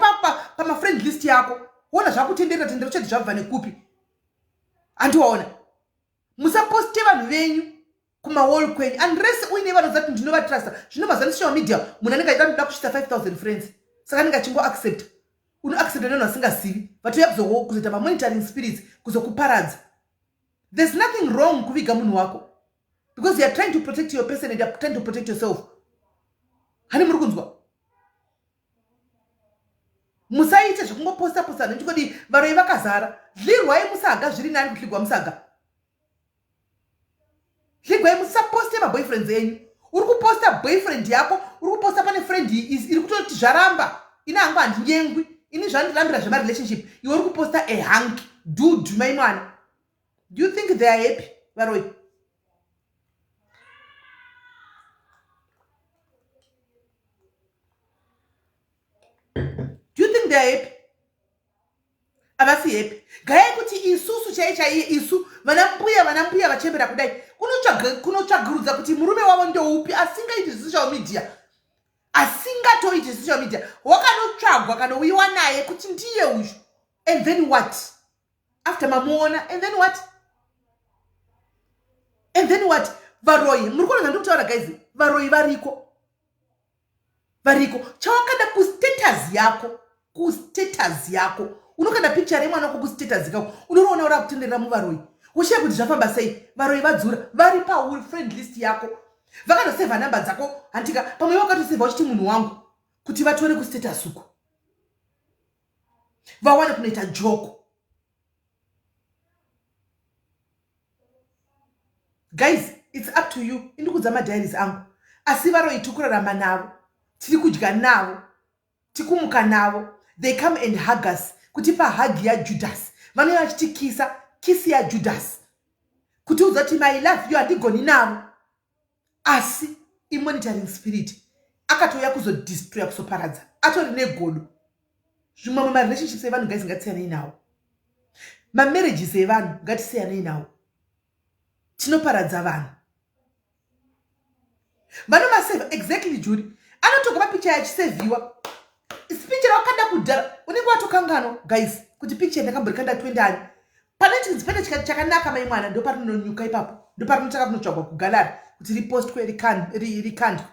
pamafriend list yako. Wona zvakutenderera tendera uchati zvabva nekupi. Handiwaona. Musaposte vanhu venyu kumawall kwenyu unless uine vanoziva kuti ndinovatrusta. Zvino mazuva social media munhu anenge achida kuda kusvitsa 5000 friends, saka anenge achingoaccepta. Unoaccepta nevanhu vasingazivi vatouya kuzoita mamonitoring spirits kuzokuparadza. There's nothing wrong kuviga munhu wako because you are trying to protect your person and you are trying to protect yourself. Hani muri kunzwa? Musaite zvekungoposta posta nechikodi. Varoyi vakazara. Dlirwai musaga, zviri nani kuhligwa musaga. Hligwai, musaposte maboyfriends enyu. Uri kuposta boyfriend yako, uri kuposta pane friend iri kutoti zvaramba, ini hangu handinyengwi, ini zvandirambira zvemarelationship. Iwe uri kuposta a hunk dude mai mwana. Do you think they are happy varoyi? Do you think they are happy? Havasi happy. Gayai kuti isusu chai chaiye isu vana mbuya, vana mbuya vachembera kudai kunotsvagurudza kuti murume wavo ndoupi asingaiti social media, asingatoiti social media, wakanotsvagwa kanouyiwa naye kuti ndiye uyu. And then what? After mamuona, and then what? And then what? Varoyi muri kuona zvandiri kutaura guys, varoyi variko, variko. Chawakada kustatus yako, kustatus yako unokanda picture remwana wako kustatus kako, unoriona uri akutenderera muvaroyi, woshaya kuti zvafamba sei. Varoyi vadzura vari pafriend list yako, vakatosevha namba dzako. Handika pamwe vakatosevha uchiti munhu wangu kuti vatore kustatus uko vawane kunoita joko. Guys, it's up to you. Indikudza madiaries angu, asi varoyi tiri kurarama navo, tiri kudya navo, tikumuka navo. They come and hug us, kutipa hug yaJudas. Vanouya vachitikisa kisi yaJudas kutiudza kuti my love you, handigoni navo. Asi imonitoring spirit akatouya kuzodestroya, kuzoparadza, atori negodo. Zvimwe marelationships evanhu guys, ngatisiyanei nawo. Mamarriages evanhu ngatisiyanei nawo, tinoparadza vanhu. Vanomasevha exactly. Juri anotoka mapicha achisevhiwa picha rakakanda kudhara, unenge watokanganwa guys kuti picha ndakamborikanda 20 ani. Pane chinzi pane chakanaka mai mwana, ndo parinonyuka ipapo, ndo parinotanga kunotsvagwa kugallery kuti ripostwe, rikandwe.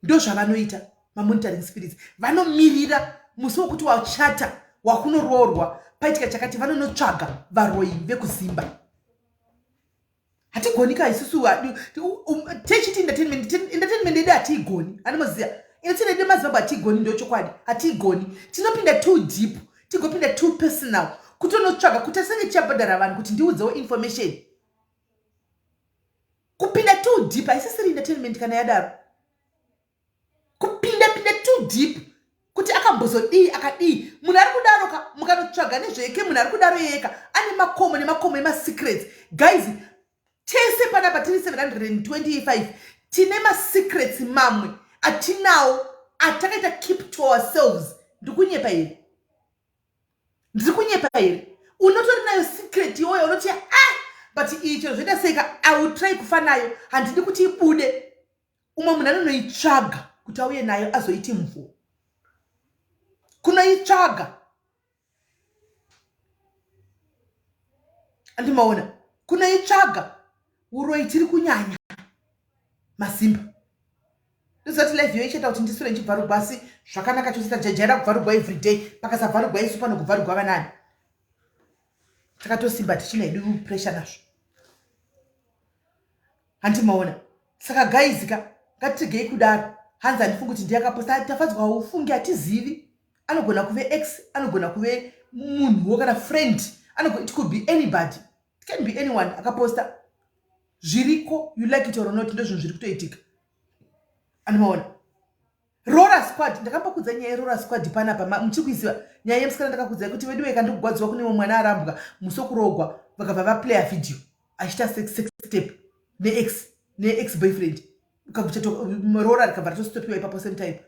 Ndo zvavanoita mamonitoring spirits. Vanomirira musi wokuti wachata, wakunoroorwa, paitika chakati, vanonotsvaga varoyi vekuzimba. Hatigoni ka isusu techiti entertainment. Entertainment yedu hatiigoni, animoziva entertainment yedu mazimbabwe hatiigoni, ndo chokwadi, hatiigoni. Tinopinda too deep, tigopinda too personal, kutonotsvaga kuti senge tichabhadhara vanhu kuti ndiudzewo information. Kupinda too deep haisisiri entertainment kana yadaro. Kupinda pinda too deep kuti akambozodii, akadii, munhu ari kudaro ka, mukanotsvaga nezveke munhu ari kudaro yeka ane makomo nemakomo emasecrets guys. Tese panapa tiri 725 tine masecrets mamwe atinawo atakaita keep to ourselves. Ndikunyepa here? Ndiri kunyepa here? Unotori nayo secret iwoyo unoti ah, but iyi chero zvoita seika, I will try kufa nayo, handidi kuti ibude. Umwe munhu anonoitsvaga kuti auye nayo azoiti mvu kunoitsvaga. Andimaona kunoitsvaga. Uroyi tiri kunyanya masimba. Ndoziva kuti live iyo ichaita kuti ndisure ndichibvarugwa, asi zvakanaka chose, tajajaira kubvarugwa everyday. Pakasabvarugwa isu pano kubvarugwa vanani? Takatosimba, tichina hedu pressure nazvo, handimaona. Saka guys ka, ngatiregei kudaro. Hanzi handifungi kuti ndiye akaposta. Tafadzwa, haufungi, hatizivi. Anogona kuve ex, anogona kuve munhuwo kana friend, it could be anybody, it can be anyone akaposta. Zviriko, you like it or not, ndozvinhu zviri kutoitika, andimaona. Rora squad, ndakambokudza nyaya yerora squad panapa. Muchiri kuiziva nyaya yemusikana? Ndakakudzai kuti vedu weka ndikugwadziwa kune mwana arambwa musi wekurogwa, vakabva vaplaya video achiita sex tape neex neex boyfriend. Rora rikabva ratostopiwa ipapo same time.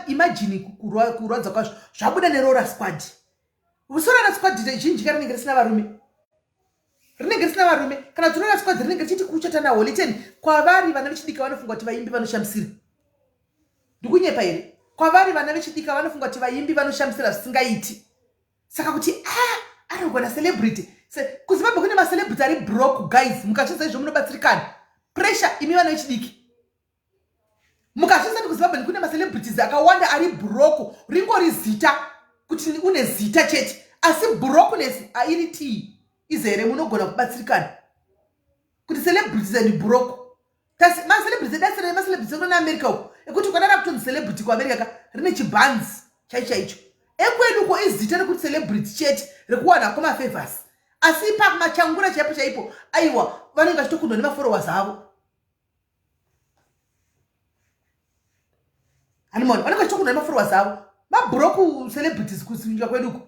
Imagine kurwadza kwazvo, zvabuda nerora squad. Rora squad zhinji ka rinenge risina varume, rinenge risina varume. Kana kuti rora squad rinenge richiti kuchata naHoly Ten. Kwavari vana vechidiki vanofunga kuti vaimbi vanoshamisira. Ndikunyepa here? Kwavari vana vechidiki vanofunga kuti vaimbi vanoshamisira zvisingaiti. Saka kuti a anogona celebrity. KuZimbabwe kune macelebrity ari broke guys. Mukazviza izvo munobatsirikana pressure imi vana vechidiki. Mukazviza kuti kuZimbabwe kune macelebrities akawanda ari broke, ringori zita kuti une zita chete, asi brokenness airi tii izere. Munogona kubatsirikana kuti celebrities and broke. Macelebrities edatsira nemacelebrities ekuna America uko, ekuti ukadara kutonzi celebrity kuAmerica ka, rine chibhanzi chaicho chaicho. Ekwedu ko izita rekuti celebrity chete rekuwana kwemafavors, asi pamachangura chaipo chaipo, aiwa, vanenge vachitokundwa nemafollowers avo. Hanimona vanenge vachitokundwa nemafollowers avo. Mabroke celebrities kunyika kwedu uko,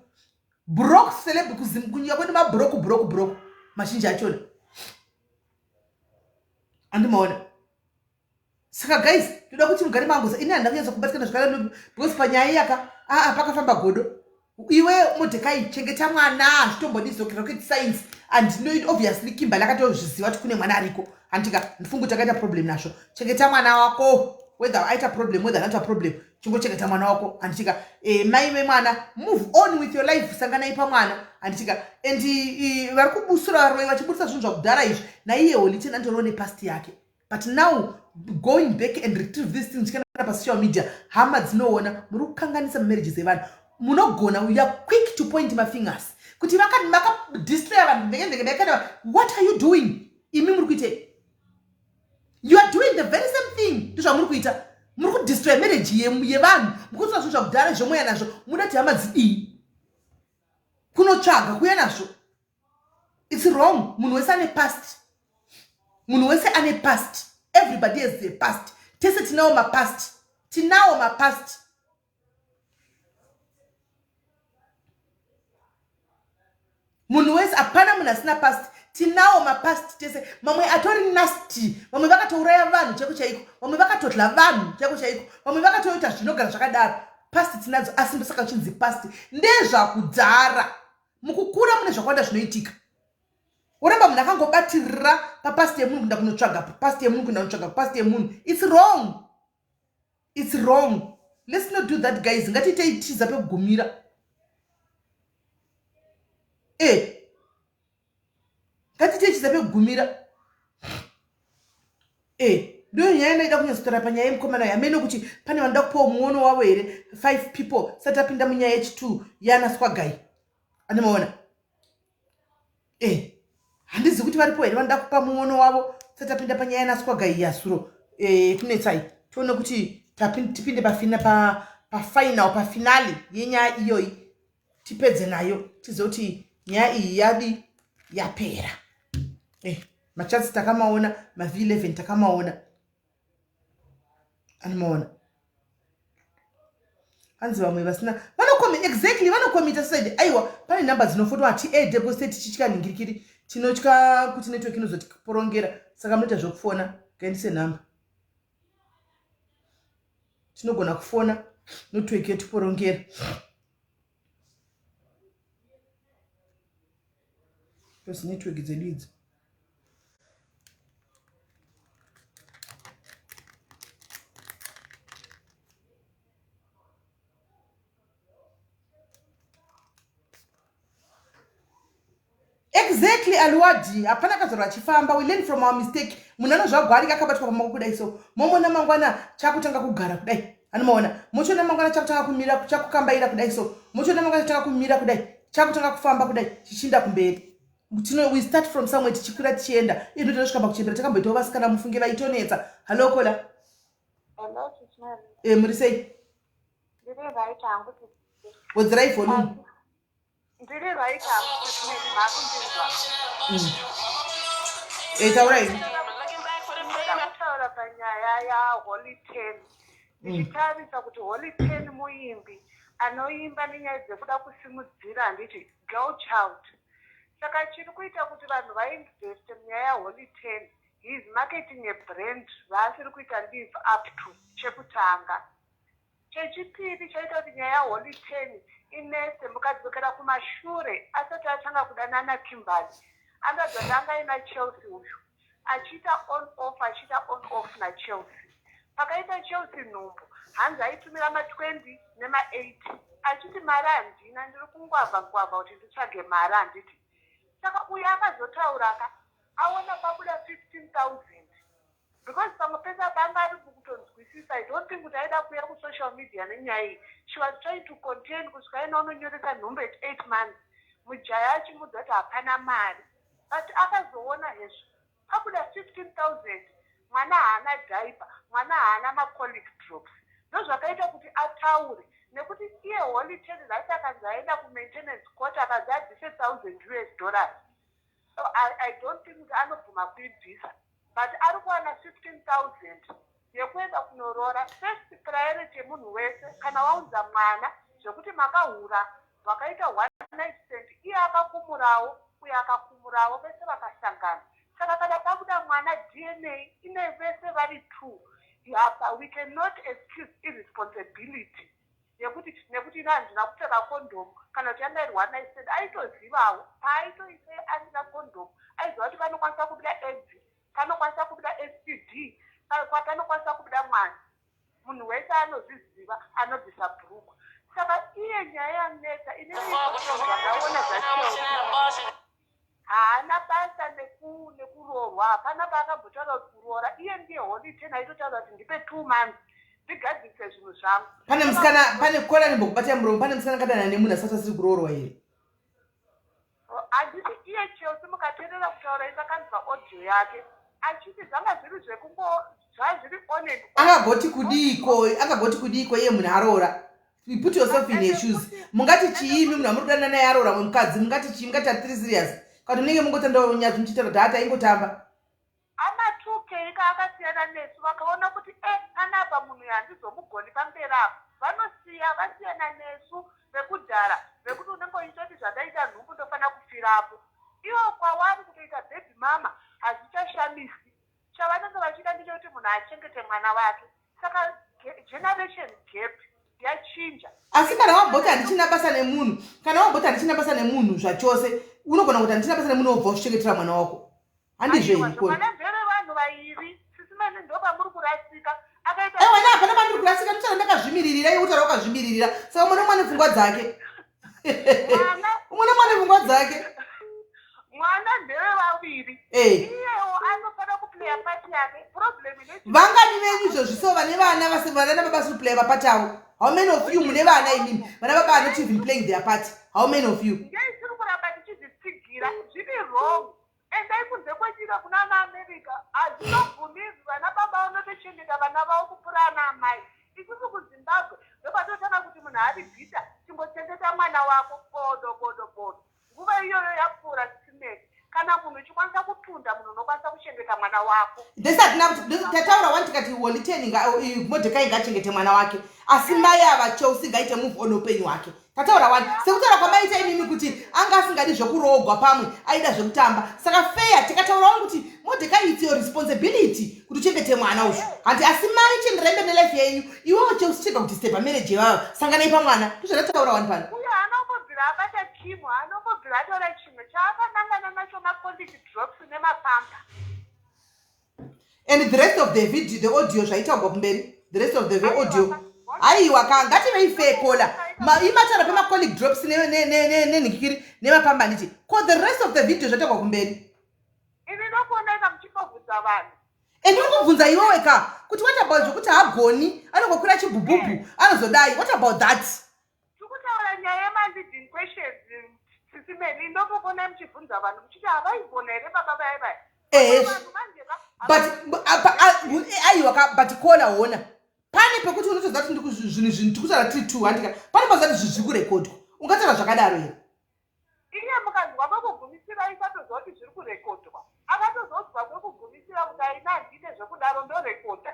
broke celeb kunyika kwedu, mabroke, broke, broke mazhinji achona, andimaona. Saka guys, toda kuti mugare mangoza. Ini handina kunyatsa kubatikana zvakanaka because panyaya iyaka aa pakafamba godo. Iwe Modhekai, chengeta mwana, zvitombodi rocket science. And no, obviously Kimberly akatozviziva kuti kune mwana ariko, handika? Ndifungu kuti akaita problem nazvo. Chengeta mwana wako, whether aita problem, whether anaita problem, chingochengeta mwana wako, handitika? Mai vemwana, move on with your life, sanganai pamwana, handitika? And vari kubusura varoi vachibudisa zvinhu zvakudhara izvi. Naiye Holy Ten antoriwo nepast yake, but now going back and retrieve these things kana pasocial media, hama dzinoona, muri kukanganisa mamarriages evanhu. Munogona, you are quick to point mafingers kuti vakadestroya vanhu ndekendekendekana. What are you doing? Imi muri kuitei? You are doing the very same thing. Ndozvamuri kuita, muri kudestroya marriage yevanhu, mukutora zvinhu zvakudhara zvomoya nazvo. Muda kuti hama dzidii kunotsvaga kuya nazvo? It's wrong. Munhu wese ane past, munhu wese ane past. Everybody has a past. Tese tinawo mapast, tinawo mapast. Munhu wese, hapana munhu asina past. Tinawo mapast tese, mamwe atori nasty, vamwe vakatouraya vanhu chaiko chaiko, vamwe vakatodla vanhu chaiko chaiko, vamwe vakatoita zvinogara zvakadaro. Past tinadzo, asi ndosaka chinzi past, ndezvakudhara. Mukukura mune zvakawanda zvinoitika. Uramba munhu akangobatirira papast yemunhu, kuenda kunotsvaga past yemunhu, kuenda kunotsvaga past yemunhu, it's wrong, it's wrong. Let's not do that, guys. Ngatiitei tiza pekugumira. Ngatiitei chiza pekugumira. Ndiyo nyaya ndaida kunyatsotaura panyaya yemukomana uyu. Hamene kuti pane vanoda kupawo muono wavo here? Five people sati apinda munyaya yechi2 yana Swagai, andimaona. Handizivi kuti varipo here vanoda kupa muono wavo sati apinda panyaya yanaswagai yasuro kunetsai. Tione kuti tipinde pafina pafinal, pafinale yenyaya iyoyi, tipedze nayo, tizive kuti nyaya iyi yadi yapera. Machats takamaona, mav11 takamaona, anomaona. Hanzi vamwe vasina vanocommit, exactly, vanocommita suicide. Aiwa, pane nhamba dzinofotwa, hatiede because tichitya nhingirikiri. Tinotya kuti network inozotiporongera saka munoita zvekufona. Ngaendise nhamba. Tinogona kufona network yotiporongera. Because network dzedu idzi. Exactly Alwadi, hapana kazorwa achifamba. We learn from our mistake. Munhu anozvagwarika akabatwa pamaoko kudai so. Momona mangwana chakutanga kugara kudai. Anomaona. Mochiona mangwana chakutanga kumira, chakukambaira kudai so. Mochiona mangwana chakutanga kumira kudai. Chakutanga kufamba kudai, chichinda kumberi. Tino we start from somewhere tichikwira tichienda. Izvo tinosvika pakuchembera takamboitawo vasikana mufunge vaitonetsa. Hello Kola. Hello, Tismari. Eh, muri sei? Ndiri right hangu. Wedzerai volume. Ndiri right hangu Tismari, makundinzwa. Eh, taurai. Ndinoda kutaura panyaya yaHoly Ten. Ndichitarisa kuti Holy Ten muimbi anoimba nenyaya dzekuda kusimudzira handiti girl child. Saka chiri kuita kuti vanhu vainveste munyaya yaHoly Ten, he is marketing a brand raasiri kuita live up to chekutanga. Chechipiri chaita kuti nyaya yaHoly Ten inetse, mukadzokera kumashure asati atanga kudanana naKimberly, anoratidza kuti anga aina Chelsea uyu achiita on off achiita on off naChelsea. Pakaita Chelsea nhumbu, hanzi aitumira ma20 nema80 achiti mari handina, ndiri kungwavha ngwavha kuti nditsvage mari handiti. Saka uyu akazotauraka aona pabuda 15,000 because pamwe pese apa anga ari kutonzwisisa. I don't think kuti aida kuuya kusocial media nenyaya iyi. She was trying to contain kusvika aina unonyoresa nhumbu at 8 months, mujaya achimuudza kuti hapana mari, but akazoona hezvo pabuda 15,000, mwana haana diaper, mwana haana macolic drops. Ndozvakaita kuti ataure nekuti iye Holy Ten nhasi akanzi aenda kumaintenance court akanzi abvise 1000 US dollars, so I don't think kuti anobvuma kuibvisa, but ari kuwana 15,000 yekuenda kunoroora. First priority yemunhu wese kana waunza mwana, zvekuti makahura, vakaita one night stand, iye akakumurawo uye akakumurawo, vese vakasangana. Saka kana pabuda mwana, DNA ine vese vari two. Apa we cannot excuse irresponsibility yekuti nekuti ina handina kupfeka kondomu kana kuti yanga iri one night stand. Aitozivawo paaitoise asina kondomu, aiziva kuti panokwanisa kubuda AIDS, panokwanisa kubuda STD, panokwanisa kubuda mwana. Munhu wese anozviziva anobvisa bhurukwa. Saka iye nyaya yanetsa inini zvandaona zvacho, haana basa nekuroorwa. Hapana paakambotaura kuti kuroora. Iye ndiye Holy Ten aitotaura kuti ndipe 2 months ndigadzirise zvinhu zvangu. Pane musikana, pane kola nembokubatai muromo, pane musikana akadana nemunhu asati asiri kuroorwa here? Handiti iye Chelsea, mukateerera kutaura isakanzwa audio yake achiti zvanga zviri zvekungo zvazviri on and off. Akagoti kudiiko? Akagoti kudiiko iye munhu aroora? You put yourself in her shoes. Mungati chiimi munhu amuri kudanana naye aroora mumukadzi? Mungati chii? Mungati atiri serious kana munenge mungotandawo nyadzi muchiita kuti hati aingotamba? Ama2K ka akasiyana nesu. Vakaona kuti e panapa munhu handizomugoni pamberi apo, vanosiya. Vasiyana nesu vekudhara vekuti unenge uchitoti zvandaita nhumbu ndofanira kufirapo. Ivo kwavari kutoita baby mama hazvichashamisi. Chavanenge vachida ndechekuti munhu achengete mwana wake. Saka generation gap yachinja. Asi kana wamboti handichina basa nemunhu, kana wamboti handichina basa nemunhu zvachose, unogona kuti handichina basa nemunhu wobva uchichengetera mwana wako, handizvo Aiwa, here koni? Mwana ndere vanhu vairi. Sisimani, ndopamuri kurasika. Akaita Aiwa, na hapana pandiri kurasika. Nditaura ndakazvimiririra, iwe utaura wakazvimiririra. Saka mwana mwana pfungwa dzake. Mwana Umwe nemwana pfungwa dzake. Mwana ndeve vaviri. Iyewo anofanira kuplaya part yake. Problem ine Vangani venyu izvozvi so vane vana vana baba vasiri kuplaya mapart avo? How many of you mune vana imimi, vana baba are not even playing their part? How many of you? Ngeisiri kuramba tichizvitsigira zviri wrong. Endai kunze kwenyika kuna ana America, hazvinobvumirwi. Vana baba vanotochengeta vana vavo kupfuura ana amai. Isusu kuZimbabwe ndopatotanga kuti munhu ari bhita, chimbochengeta mwana wako, bodo bodo bodo. Nguva iyoyo yapfuura, sisimeti. Kana munhu uchikwanisa kutunda, munhu unokwanisa kuchengeta mwana wako. Ndesi hatina tataura wani tikati Holy Ten, Modekai ngachengete mwana wake, asi mai ava Chelsea ngaite move on upenyu hwake. Tataura wani sekutaura kwamaita imimi kuti anga asingadi zvekuroogwa, pamwe aida zvekutamba. Saka fair tikataura wani kuti Modekai, it's your responsibility kuti uchengete mwana uyu, hanti? Asi mai, chienderai mberi nelife yenyu. Iwewo cheusichega kuti stepa marriage yevava, sanganai pamwana. Ndozvatataura wani pano. Uyo anombobvira abata chimwe, anombobvira atora chimwe chaakanangana nacho, macolic drops nemapamper. And the rest of the video, the audio, zvaitaurwa kumberi, the rest of the audio, aiwa ka, ngativei fair, caller. Imataura pemacolic drops nenhikikiri nemapamba, handiti? Ko the rest of the video zvataurwa kumberi? Ini ndokuoneka muchimbobvunza vanhu. And uri kubvunza iwewe ka kuti what about zvokuti hagoni, anongokwira chibhubhubhu, anozodai? What about that? Tikutaura nyaya yemaleading questions, Sisi Meli. Ndokuonai muchibvunza vanhu muchiti havaigona here baba vaya vaya. Vanhu manje But aiwa ka, but caller, hona, pane pekuti unotoziva kuti zvinhu zvinhu tikutaura tiri two, handika? Pane paziva kuti zvinhu zviri kurekodwa, ungataura zvakadaro here? Iye mukanzwa kwekugumisira, isatoziva kuti zviri kurekodwa. Akatozonzwa kwekugumisira kuti aina handine zvekudaro, ndorekodha.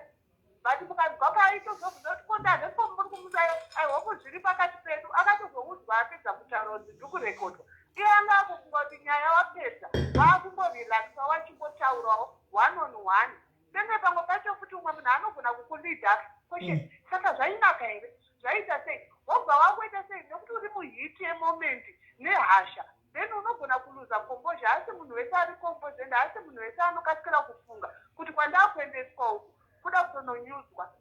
But mukanzwa paaitozobvunza kuti kondazvespo muri kumuda, I hope zviri pakati pedu. Akatozoudzwa apedza kutaura kuti ndiri kurekodwa. Iye anga akufunga kuti nyaya wapedza, waakungorelaxa, wachimbotaurawo one on one. Senge pamwe pacho futi umwe munhu anogona kukuleada question. Saka zvainaka here, zvaita sei, wobva wakuita sei, nekuti uri muheat yemoment nehasha, then unogona kuluza composure. Asi munhu wese ari composed and haasi munhu wese anokasikira kufunga kuti kwandakuendeswa uku kuda kutononyudzwa.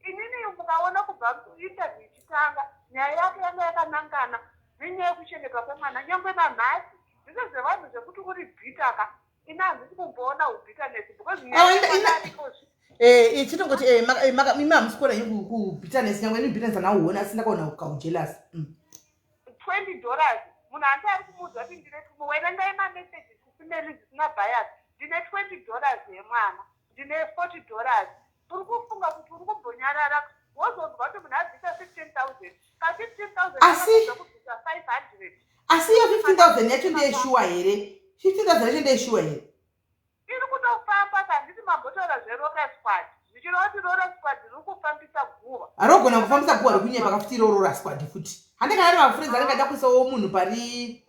Inini mukaona kubva interview ichitanga, nyaya yake yanga yakanangana nenyaya yekuchengetwa kwemwana. Nyangwe nanhasi zvise zvevanhu zvekuti uri bitter ka, ini handisi kumboona ubitterness because nyaya yemwana ariko. Chitongoti imi hamusi kuona henyu kubitterness, nyangwe ini bitterness handauona, asi ndakaona kaujealous. $20, munhu andi ari kumuudza kuti ndine, werengai mamessages, Sisi Meli, zvisina bias. Ndine $20 yemwana, ndine $40. Uri kufunga kuti uri kumbonyarara, wozonzwa kuti munhu abvisa 15 000 ka 15 000. Kubvisa 500. Asi iyo 15 000 yacho ndeyeshuwa here? 15 000 yacho ndeyeshuwa here? Iri kutofamba. Kanditi mambotaura zveroora squad, zvichireva kuti roora squad riri kufambisa guva. Harogona kufambisa guva rekunyepa kafuti iro roora squad futi. Hande kana ari mafriends anenge ada kuisawo munhu pari.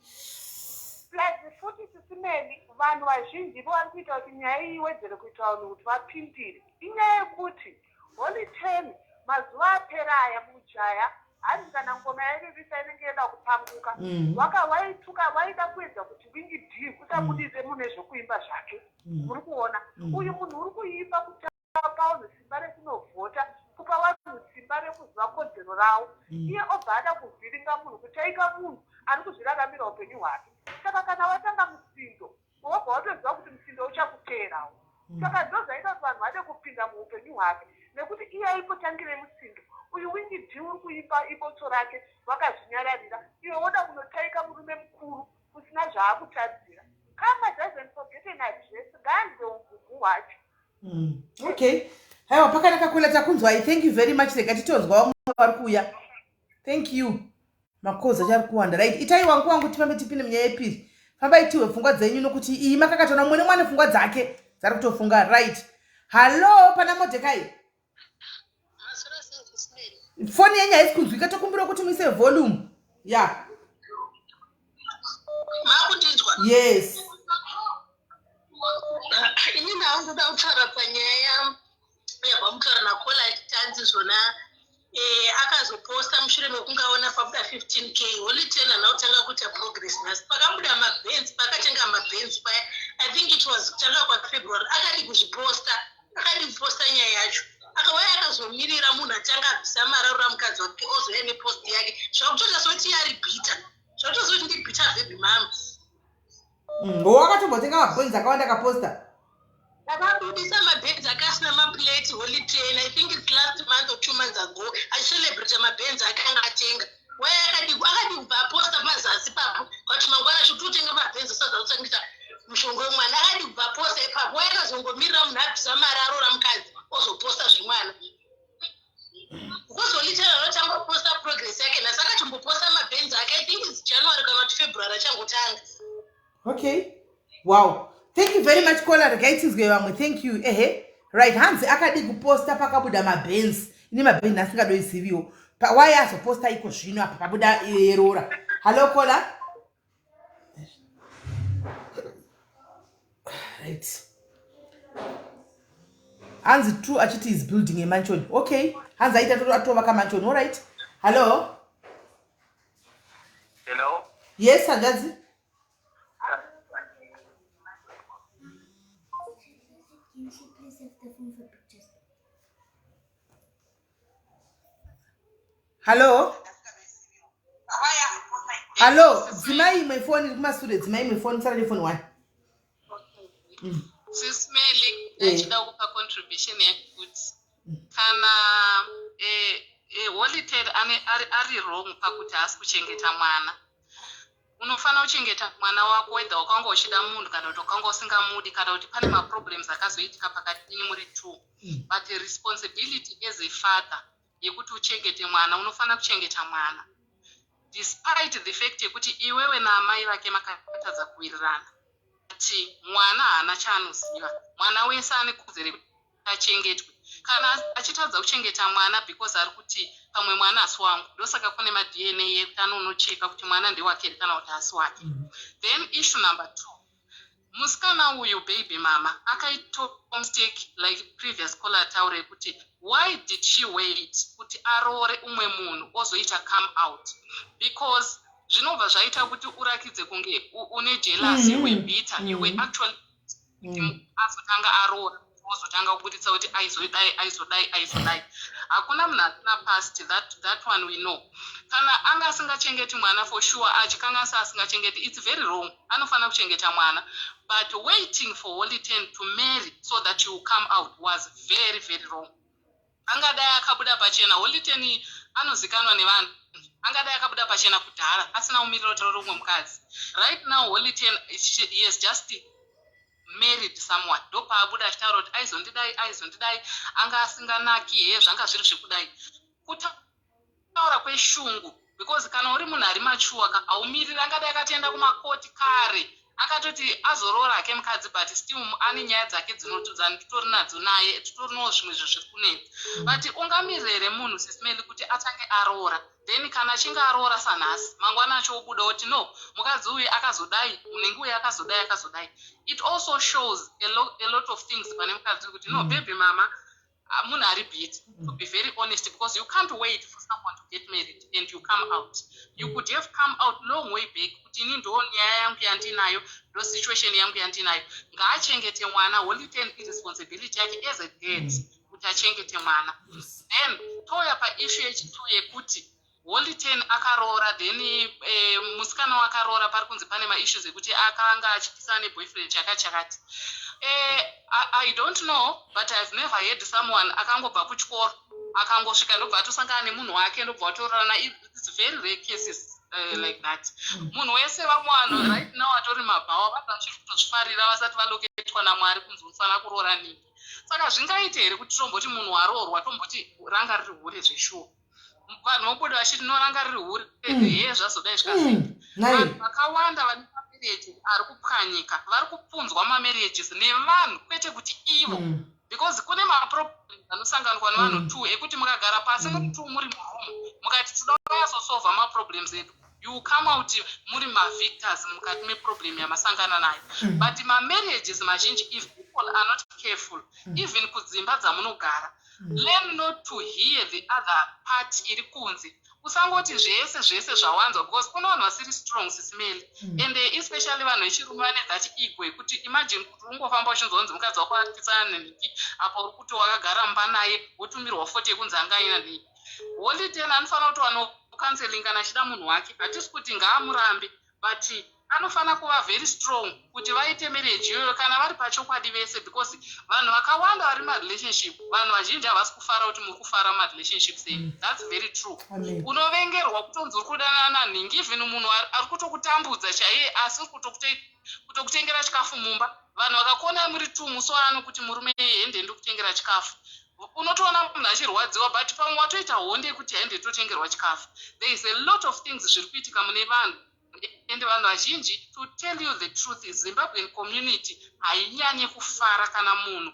Plus futi, Sisi Meli, vanhu vazhinji vo vari kuita kuti nyaya iyi iwedzere kuita vanhu kuti vapindire inyaya yekuti Holy Ten mazuva apera aya mujaya, hanzi kana ngoma yairivisa inenge yoda kupanguka. Waka waituka, waida kuedza kuti Winky D usabudise mune zvokuimba zvake. Muri kuona uyu munhu uri kuimba kuti apa vanhu simba rekunovhota, kupa vanhu simba rekuziva kodzero ravo. Iye obva ada kuvhiringa munhu, kutaika munhu ari kuzviraramira upenyu hwake. Saka kana watanga musindo, wobva watoziva kuti musindo uchakuteerawo. Saka ndo zvaita kuti vanhu vade kupinda muupenyu hwake, nekuti iye aipotangire musindo uyu. Winky D uri kuimba ibotso rake, wakazvinyararira. Iwe woda kunotaika murume mukuru usina zvaakutadzira. Karma doesn't forget an address. Ngaanzwe ugugu hwacho. Okay, haiwa, pakanaka caller, takunzwai. Thank you very much. Rega titonzwa vamwe vari kuuya. Thank you. Makozi achari kuwanda. Right, itai wangu wangu, tifambe tipinde munyaya yepiri. Fambai tiwe pfungwa dzenyu, nokuti iyi makakatona mumwe nemwe ane pfungwa dzake dzari kutofunga. Right, hallo, pana Modekai. Foni yenyu haisi kunzwika, tokumbira kuti muise volume ya yeah. Makundinzwa? Yes. Inini hangu kuda kutaura panyaya yabva mutaura nacaller. Tanzi zvona akazoposta mushure mekunge aona pabuda 15K. Holy Ten hana kutanga kuita progress nhasi. Pakabuda mabenz, pakatenga mabenz paya, I think it was kutanga kwaFebruary, akadi kuzviposta, akadi kuposta nyaya yacho. Akauya akazomirira munhu atanga abvisa mararura mukadzi wake, ozouya nepost yake. Zvakutoita sekuti ari bitter, zvakutoita sekuti ndibitter baby mama. Wakatombotenga mabhonzi akawanda, akaposta. Akabudisa mabhenzi ake asina maplate. Holy Ten, I think it's last month or 2 months ago, achicelebrata mabhenzi ake anga atenga. Wai akadi kubva aposta pazasi papo kuti mangwana chikutotenga mabhenzi usadza kutangisa mushonga wemwana? Akadi kubva aposta ipapo. Wai akazongomirira munhu abvisa mari, aroora mukadzi, ozoposta zvemwana? Because Holy Ten anotanga kuposta progress yake nhasi. Akatomboposta mabhenzi ake, I think it's January kana kuti February achangotanga. Okay, wow, thank you very much, caller. Regai tinzwe vamwe. Thank you. Ehe, right, hanzi akadi kuposta pakabuda mabhenzi. Ine mabhenzi asingadoiziviwo. Why azoposta iko zvino apa pabuda yeroora? Hallo caller. Right. Hanzi true achiti is building a mansion. Okay. Hanzi aita atovaka mansion. All right. Hello. Hello. Yes, hanzvadzi. Hallo. Hallo, dzimai imwe foni iri kumasure, dzimai imwe foni, musara nefoni one. Sis Melly, ndachida kupa contribution yekuti kana Holy Ten ari wrong pakuti haasi kuchengeta mwana. Unofanira kuchengeta mwana wako whether wakanga uchida munhu kana kuti wakanga usingamudi, kana kuti pane maproblems akazoitika pakati penyu muri two, but the responsibility as a father yekuti uchengete mwana, unofanira kuchengeta mwana despite the fact yekuti iwewe naamai vake makatadza kuwirirana. But mwana haana chaanoziva. Mwana wese ane kodzero yekuti achengetwe. Kana achitadza kuchengeta mwana because ari kuti pamwe mwana hasi wangu, ndosaka kune maDNA ekuti anonocheka kuti mwana ndewake here kana kuti hasi wake. Then issue number two, musikana uyu, baby mama, akaita mistake like previous caller ataura yekuti why did she wait kuti aroore umwe munhu ozoita come out? Because zvinobva zvaita kuti urakidze kunge une jealous. You were bitter, you were actually azotanga aroora, ozotanga kubuditsa kuti aizodai, aizodai, aizodai. Hakuna munhu asina past, that one we know. Kana anga asingachengeti mwana for sure, achikanganisa asingachengeti, it's very wrong. Anofanira kuchengeta mwana, but waiting for Holy Ten to marry so that you come out was very, very wrong. Angadai akabuda pachena, Holy Ten anozikanwa nevanhu, angadai akabuda pachena kudhara asina kumirira kuti rumwe mukadzi. Right now Holy Ten, he has just married someone, ndopaabuda achitaura kuti aizondidai, aizondidai, anga asinganaki he, zvanga zviri zvekudai, kutaura kweshungu. Because kana uri munhu ari mature ka, haumiriri. Angadai akatoenda kumakoti kare, akatoti azoroora hake mukadzi, but still ane nyaya dzake dzanditori nadzo naye, titorinawo zvimwe zvo zviri kunetsa. But ungamirire here munhu, Sis Melly, kuti atange aroora, then kana achinge aroora sanhasi, mangwana acho obuda oti, "No, mukadzi uyu akazodai, munenge uyu akazodai, akazodai"? It also shows a lot of things pane mukadzi uyu kuti no, baby mama munhu ari bitter, to be very honest, because you can't wait for someone to get married and you come out. You could have come out long way back kuti ini ndo nyaya yangu yandinayo, ndo situation yangu yandinayo. Ngaachengete mwana. Holy Ten, iresponsibility yake as a dad kuti achengete mwana. Then touya paissue yechitu yekuti Holy Ten akaroora, then musikana wakaroora pari kunzi pane maissues ekuti akanga achikisana neboyfriend chakati chakati. I don't know, but I've never heard someone akangobva kuchikoro, akangosvika, ndobva atosangana nemunhu wake, ndobva watororana. It's very rare cases like that. Munhu wese, vamwe vanhu right now atori mabhawa, vanhu vachiri kutozvifarira vasati valoketwa naMwari kunzi unofanira kuroora nini. Saka zvingaite here kuti tomboti munhu waroorwa, tomboti ranga riri hure zveshuwa, vanhu vobuda vachiti, "No, ranga riri hure," he, zvazodai zvikazii? Vanhu vakawanda vane mamarriage ari kupwanyika, vari kupunzwa mamarriages nevanhu, kwete kuti ivo, because kune maproblems anosanganikwa nevanhu two ekuti mukagara pasi muri two, muri muroom, mukati toda kunyatsosolva maproblems edu, you come out muri mavictors mukati meproblem yamasangana nayo. But mamarriages mazhinji, if people are not careful, even kudzimba dzamunogara, learn not to hear the other part iri kunze. Usangoti zvese zvese zvawanzwa, because kune vanhu vasiri strong, Sis Melly, and especially vanhu vechirume vane that ego yekuti imagine kuti ungofamba uchinzwa kunzi mukadzi wako akisana nenhiki, apa uri kuti wakagara mumba naye, wotumirwa foto yekunzi anga aina nhingi. Holy Ten anofanira kutowana counseling kana achida munhu wake. Hatisi kuti ngaamurambe, but anofanira kuva very strong kuti vaite marriage iyoyo kana vari pachokwadi vese, because vanhu vakawanda vari marelationship, vanhu vazhinji havasi kufara kuti muri kufara mumarelationships enyu. That's very true. Unovengerwa kutonzi uri kudanana nanhingi, even munhu ari kutokutambudza chaiye, asi uri kutokutengera chikafu mumba. Vanhu vakakona muri two musi waano kuti murume, "Hende ndikutengera chikafu," unotoona munhu achirwadziwa, but pamwe watoita honde yekuti hende totengerwa chikafu. There is a lot of things zviri kuitika mune vanhu, and vanhu vazhinji, to tell you the truth, Zimbabwean community hainyanye kufara kana munhu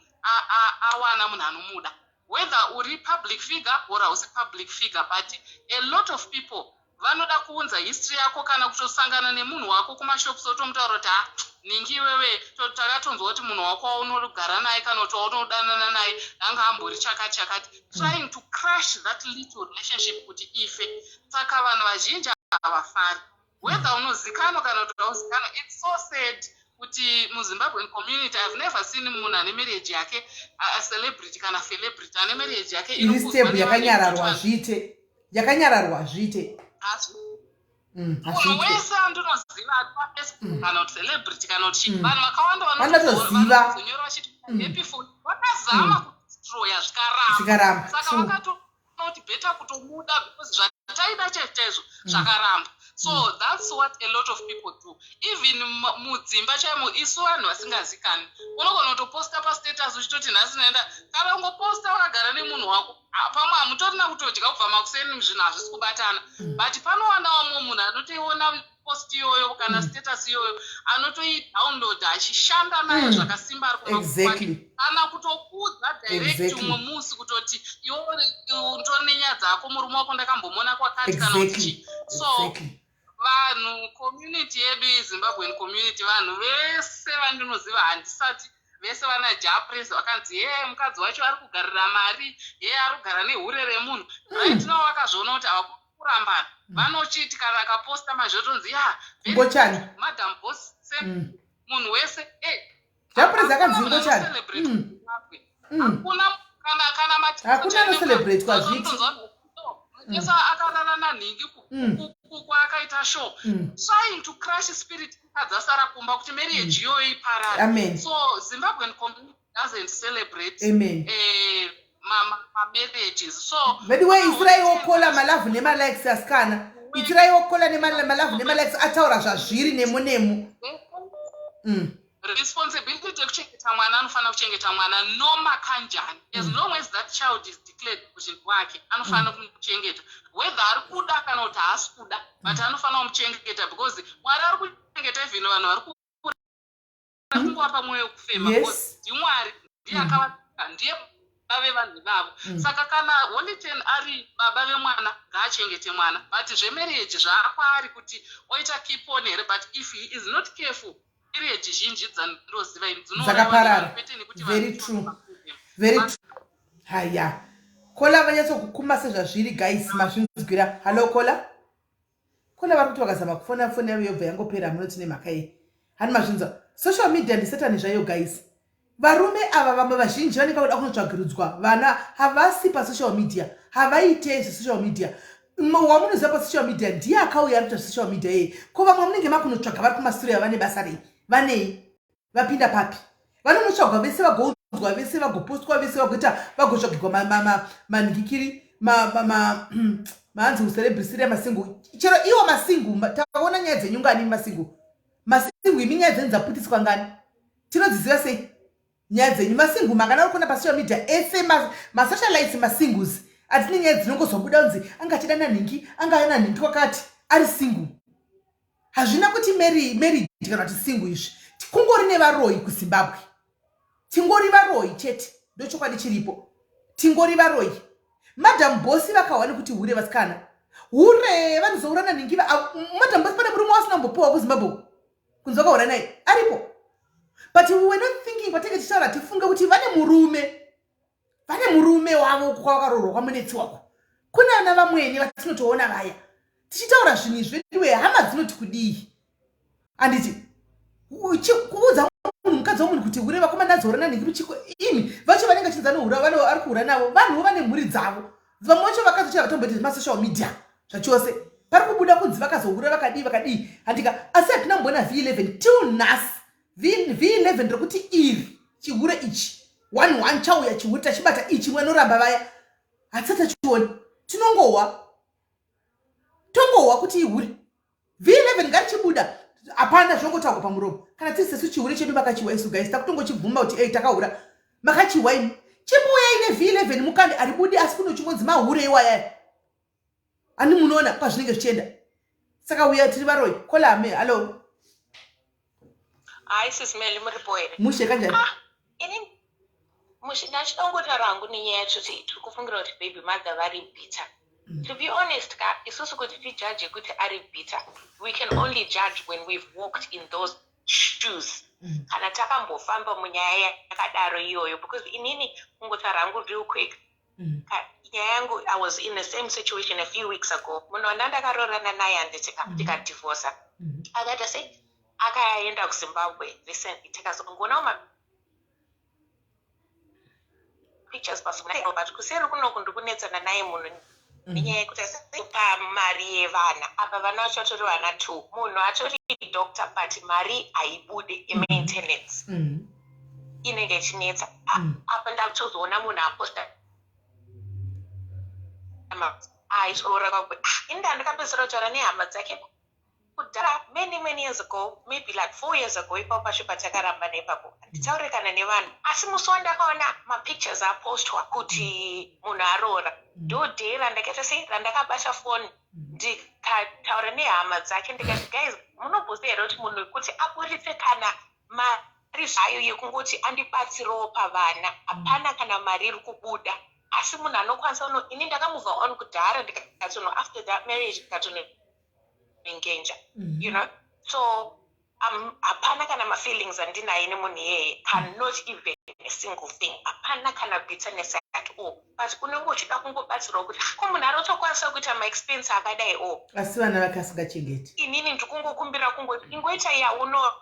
awana munhu anomuda. Whether uri public figure or hausi public figure, but a lot of people vanoda kuunza history yako, kana kutosangana nemunhu wako kumashops, otomutaura kuti, "Ha, ningi iwewe, takatonzwa kuti munhu wako waunogara naye kana kuti waunodanana naye anga ambori chakati chakati," trying to crash that little relationship kuti ife. Saka vanhu vazhinji havafari, whether unozikanwa kana kuti hauzikanwa. It's so sad kuti muZimbabwean community I've never seen munhu ane marriage yake, a celebrity kana celebrity ane marriage yake iri stable, yakanyararwa zviite, yakanyararwa zviite. Munhu wese andinoziva ari paFacebook, kana kuti celebrity kana kuti vanhu vakawanda Vandatoziva. Vanonyora vachiti happy for, vakazama kudestroya, zvikaramba. Zvikaramba. Saka vakatoona kuti better kutomuda because zvataida chaizvo chaizvo zvakaramba. So that's what a lot of people do. Even mudzimba chaimo, isu vanhu vasingazikani, unogona kutoposta pastatus uchitoti, "Nhasi naenda." Kana ungoposta wakagara nemunhu wako, ah, pamwe hamutorina kutodya kubva makuseni, zvinhu hazvisi kubatana, but panowanawo mumwe munhu anotoiona post iyoyo kana status iyoyo, anotoidownloada achishanda nayo zvakasimba ari kumba kwake, kana kutokudza direct umwe musi kutoti, "Iwe utori nenyaya dzako, murume wako ndakambomona kwakati," kana kuti chii. So vanhu, community yedu yeZimbabwean community, vanhu vese vandinoziva, handisati vese vana Japres vakanzi, "Ye, mukadzi wacho ari kugarira mari, ye, ari kugara nehure remunhu." Right now vakazviona kuti havakurambana, vanochiti kana akaposta mazvotonzi, "Ya, very Ngochani. good, Madam Boss." Munhu wese Japres hakuna akanzi munhu ngochani. anocelebrate Zimbabwe. Hakuna kana Hakuna anocelebrate zviti. Jesu akarara nanhingi kwaakaita show, trying to crush spirit dzasara kumba kuti marriage iyoyo iparare. Amen. So Zimbabwean community doesn't celebrate Amen. Mamarriages, so Vediwe, isiraiwo kola malove nemalikes. Asikana, itiraiwo kola nemalove nemalikes, ataura zvazviri nemo nemo. Responsibility yekuchengeta mwana, anofanira kuchengeta mwana noma kanjani. As long as that child is declared kuti ndewake, anofanira kumuchengeta, whether ari kuda kana kuti haasi kuda, but anofanira kumuchengeta because Mwari ari kuchengeta. Even vanhu vari kungowapa mwoyo wekufema because ndiMwari, ndiye akavasika, ndiye baba vevanhu ivavo. Saka kana Holy Ten ari baba vemwana, ngaachengete mwana, but zvemarriage zvaakwaari kuti oita keep on here. But if he is not careful, marriage zhinji dzandinoziva ini Dzakaparara. kwete nekuti Very vanhu true. Very true. Haya, kola vanyatsokukuma sezvazviri. Guys, mazvinzwira. Hallo kola, kola vari kuti vakazama kufona, foni yavo yobva yangopera. Munoti nemhaka yei? Hani mazvinzwa? Social media ndisatani zvayo, guys. Varume ava, vamwe vazhinji vanenge vakuda kunotsvagirudzwa vana, havasi pasocial media, havaite zvesocial media. Wamunoziva pasocial media ndiye akauya ari kuita zvesocial media yeye. Ko vamwe munenge makunotsvaga vari kumasure, vane basa rei? Vanei? Vapinda papi? Vanonotsvagwa vese, vagounzwa vese, vagopostwa vese, vagoita, vagotsvagirwa manhikikiri, maanzi ucelebrisira masingle. Chero iwo masingle, takaona nyaya dzenyu ngani? Masingle, masingle, imi nyaya dzenyu dzaputiswa ngani? Tinodziziva sei nyaya dzenyu masingle? Mangana uri kuona pasocial media ese masocialites, masingles, atine nyaya dzinongozobuda kunzi anga achida nanhingi, anga nanhingi kwakati, ari single. Hazvina kuti married kana kuti single. Izvi kungori nevaroyi kuZimbabwe, tingori varoyi chete, ndochokwadi chiripo, tingori varoyi. Madam Boss vakahwa nekuti hure, vasikana, hure vanozoura nanhingi. Madam Boss, pane murume wasina kumbopiwa kuZimbabwe kunzi vakaura naye aripo, but we were not thinking. Patinge tichitaura, tifunge kuti vane murume, vane murume wavo kwavakaroorwa kwaMunetsi wako. Kune ana vamwene vatinotoona vaya tichitaura zvinhu izvi. Veduwe, hama dzinoti kudii? Handiti kuudza munhu, mukadzi womunhu kuti hure, vakomana dzoura nanhingi muchiko. Imi vacho vanenge vachinzi anohura, ari kuhura navo, vanhuwo vane mhuri dzavo. Vamwe vacho vakadzi vacho havatomboiti zvemasocial media zvachose. Pari kubuda kunzi vakazohura, vakadii, vakadii, handika? Asi hatina kumboona V11 till nhasi. V11 rekuti iri chihure ichi, 11 chauya, chihure tachibata ichi, mwanoramba vaya, hatisati tachiona. Tinongohwa, tongohwa kuti ihure. V11 ngarichibuda, hapana, zvinongotaurwa pamuromo. Kana tiri sesu, chihure chedu makachiwa isu, guys, takutongochibvuma kuti ei, takahura, makachiwa imi. Chimbouyai neV11 mukande, haribudi. Asi kunochingonzi mahure iwayaya. Ani munoona kwazvinenge zvichienda. Saka uya, tiri varoyi. Kolame, hallo. Hayi, Sis Meli, muripo here? Mushe, kanjani? Ah, ini Mushe ndachida kungotaura hangu nenyaya yacho kuti tiri kufungira kuti baby mother vari bitter. To be honest ka isusu kuti tijaje kuti ari bitter we can only judge when we've walked in those shoes. Kana takambofamba munyaya yakadaro iyoyo because inini kungotaura hangu real quick nyaya yangu I was in the same situation a few weeks ago. Munhu wandandakaroorana naye handiti ka tikadivorca. Akaita sei? Akaenda kuZimbabwe recently tikazongoona ma pictures pasina but kuseri kunoku ndikunetsana naye munhu nenyaya yekuti pa mari yevana apa vana vacho vatori vana two munhu atori doctor but mari haibude yemaintenance inenge ichinetsa apa ndakutozoona munhu aposta airoora kwakwe ini ndandakapedzisira kutaura nehama dzake kudhara many many years ago maybe like 4 years ago ipapo pacho patakaramba neipapo handitaure kana nevanhu asi musi wandakaona mapictures apostwa kuti munhu aroora ndo day randakaita sei randakabata foni ndikataura nehama dzake ndikati guys munomboziva here kuti munhu kuti aburitse kana mari zvayo yekungoti andibatsirewo pavana hapana kana mari iri kubuda asi munhu anokwanisa uno ini ndakamove on kudhara ndikatono after that marriage ndikatono engager so hapana kana mafeelings andinaye nemunhu iyeye cannot even a single thing hapana kana bitterness at all but unenge uchida kungobatsirwa kuti ko munhu arotokwanisa kuita maexpense akadai o asi vana vake asingachengeti inini ndikungokumbira kungoti ingoita yauno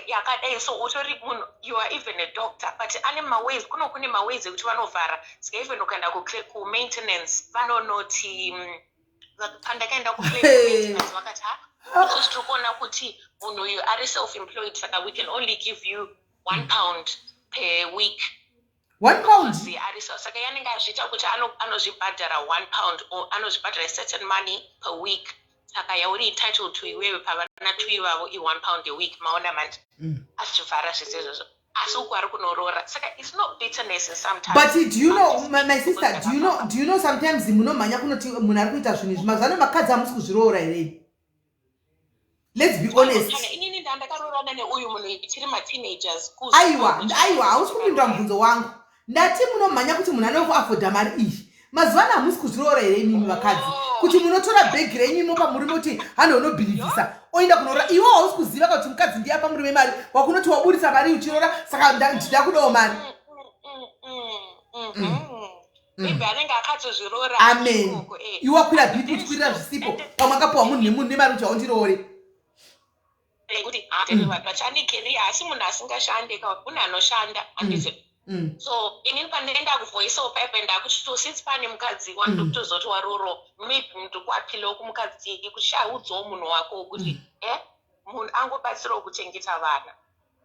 yakadai so utori munhu you are even a doctor but ane maways kuno kune maways ekuti vanovhara saka even ukaenda kumaintenance vanonoti pandakaenda kumaintenance vakati ha isusu tiri kuona kuti munhu uyu ari self employed saka we can only give you £1 per week. £1? Ari saka yanenge azviita kuti anozvibhadhara £1 or anozvibhadhara certain money per week saka yauri entitled to iwewe pavana two ivavo i£1 a week maona manje achivhara zvese izvozvo asi uku ari kunoroora saka it's not bitterness in sometimes. But do you know my sister, do you know sometimes munomhanya kunoti munhu ari kuita zvinhu izvi mazuva ano makadzi hamusi kuzviroora here? Let's be honest. Kana inini ndandakaroorana neuyu munhu tiri mateenagers. Aiwa, aiwa, hausi kupindura mubvunzo wangu. Ndati munomhanya kuti munhu anokuafodha mari iyi mazuva ano hamusi kuzviroora here imimi vakadzi? Oh. Kuti munotora bhegi renyu imopa murume kuti hano unobhilivhisa oenda kunorora iwe hausi kuziva kuti mukadzi ndiye apa murume mari wakunoti waburitsa mari uchiroora saka ndida kudawo mari. Maybe anenge akatozviroora. Amen. Ikoko, eh. Iwe wakwira bhipi uchikwirira zvisipo pamwe akapiwa munhu nemunhu nemari kuti haundiroore. Kuti but ane career asi munhu asingashande ka munhu anoshanda handiti so inini pandaenda kuvoicewo paipa ndakuti since pane mukadzi wandikutozoti waroro maybe ndikuapilewo kumukadzi kuti shaudzawo munhu wako kuti munhu angobatsirawo kuchengeta vana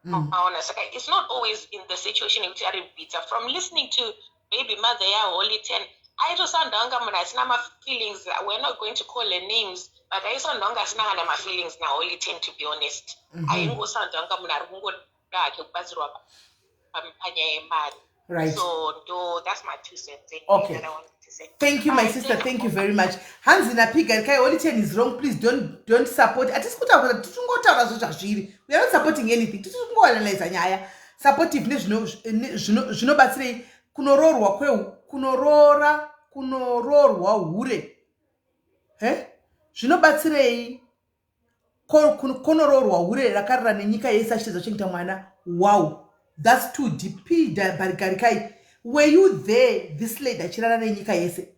maona saka it's not always in the situation yekuti ari bitter. From listening to baby mother yaHoly Ten aitosounda kunga munhu asina mafeelings. We're not going to call her names but aisounda kunga asina kana mafeelings naHoly Ten, to be honest. Aingosounda kunga munhu ari kungoda hake kubatsirwa panyaya yemari. So ndo that's my two cents that I wanted to say. Thank you, my Bye, sister. thank Thank you very much. Hanzi napiga Holy Ten is wrong. Please don't support. Hatisi kutaura titingotaura zvo zvazviri. We are not supporting anything. Tiri kungoanalyza nyaya. Supportive nezvinobatsirei kunoroorwa kwe kunoroora kunoroorwa hure. He? Zvinobatsirei konoroorwa hure rakarara nenyika yese achitedza kuchengeta mwana. Wow. That's too deep. P Barikarikai. Were you there this lady achirara nenyika yese?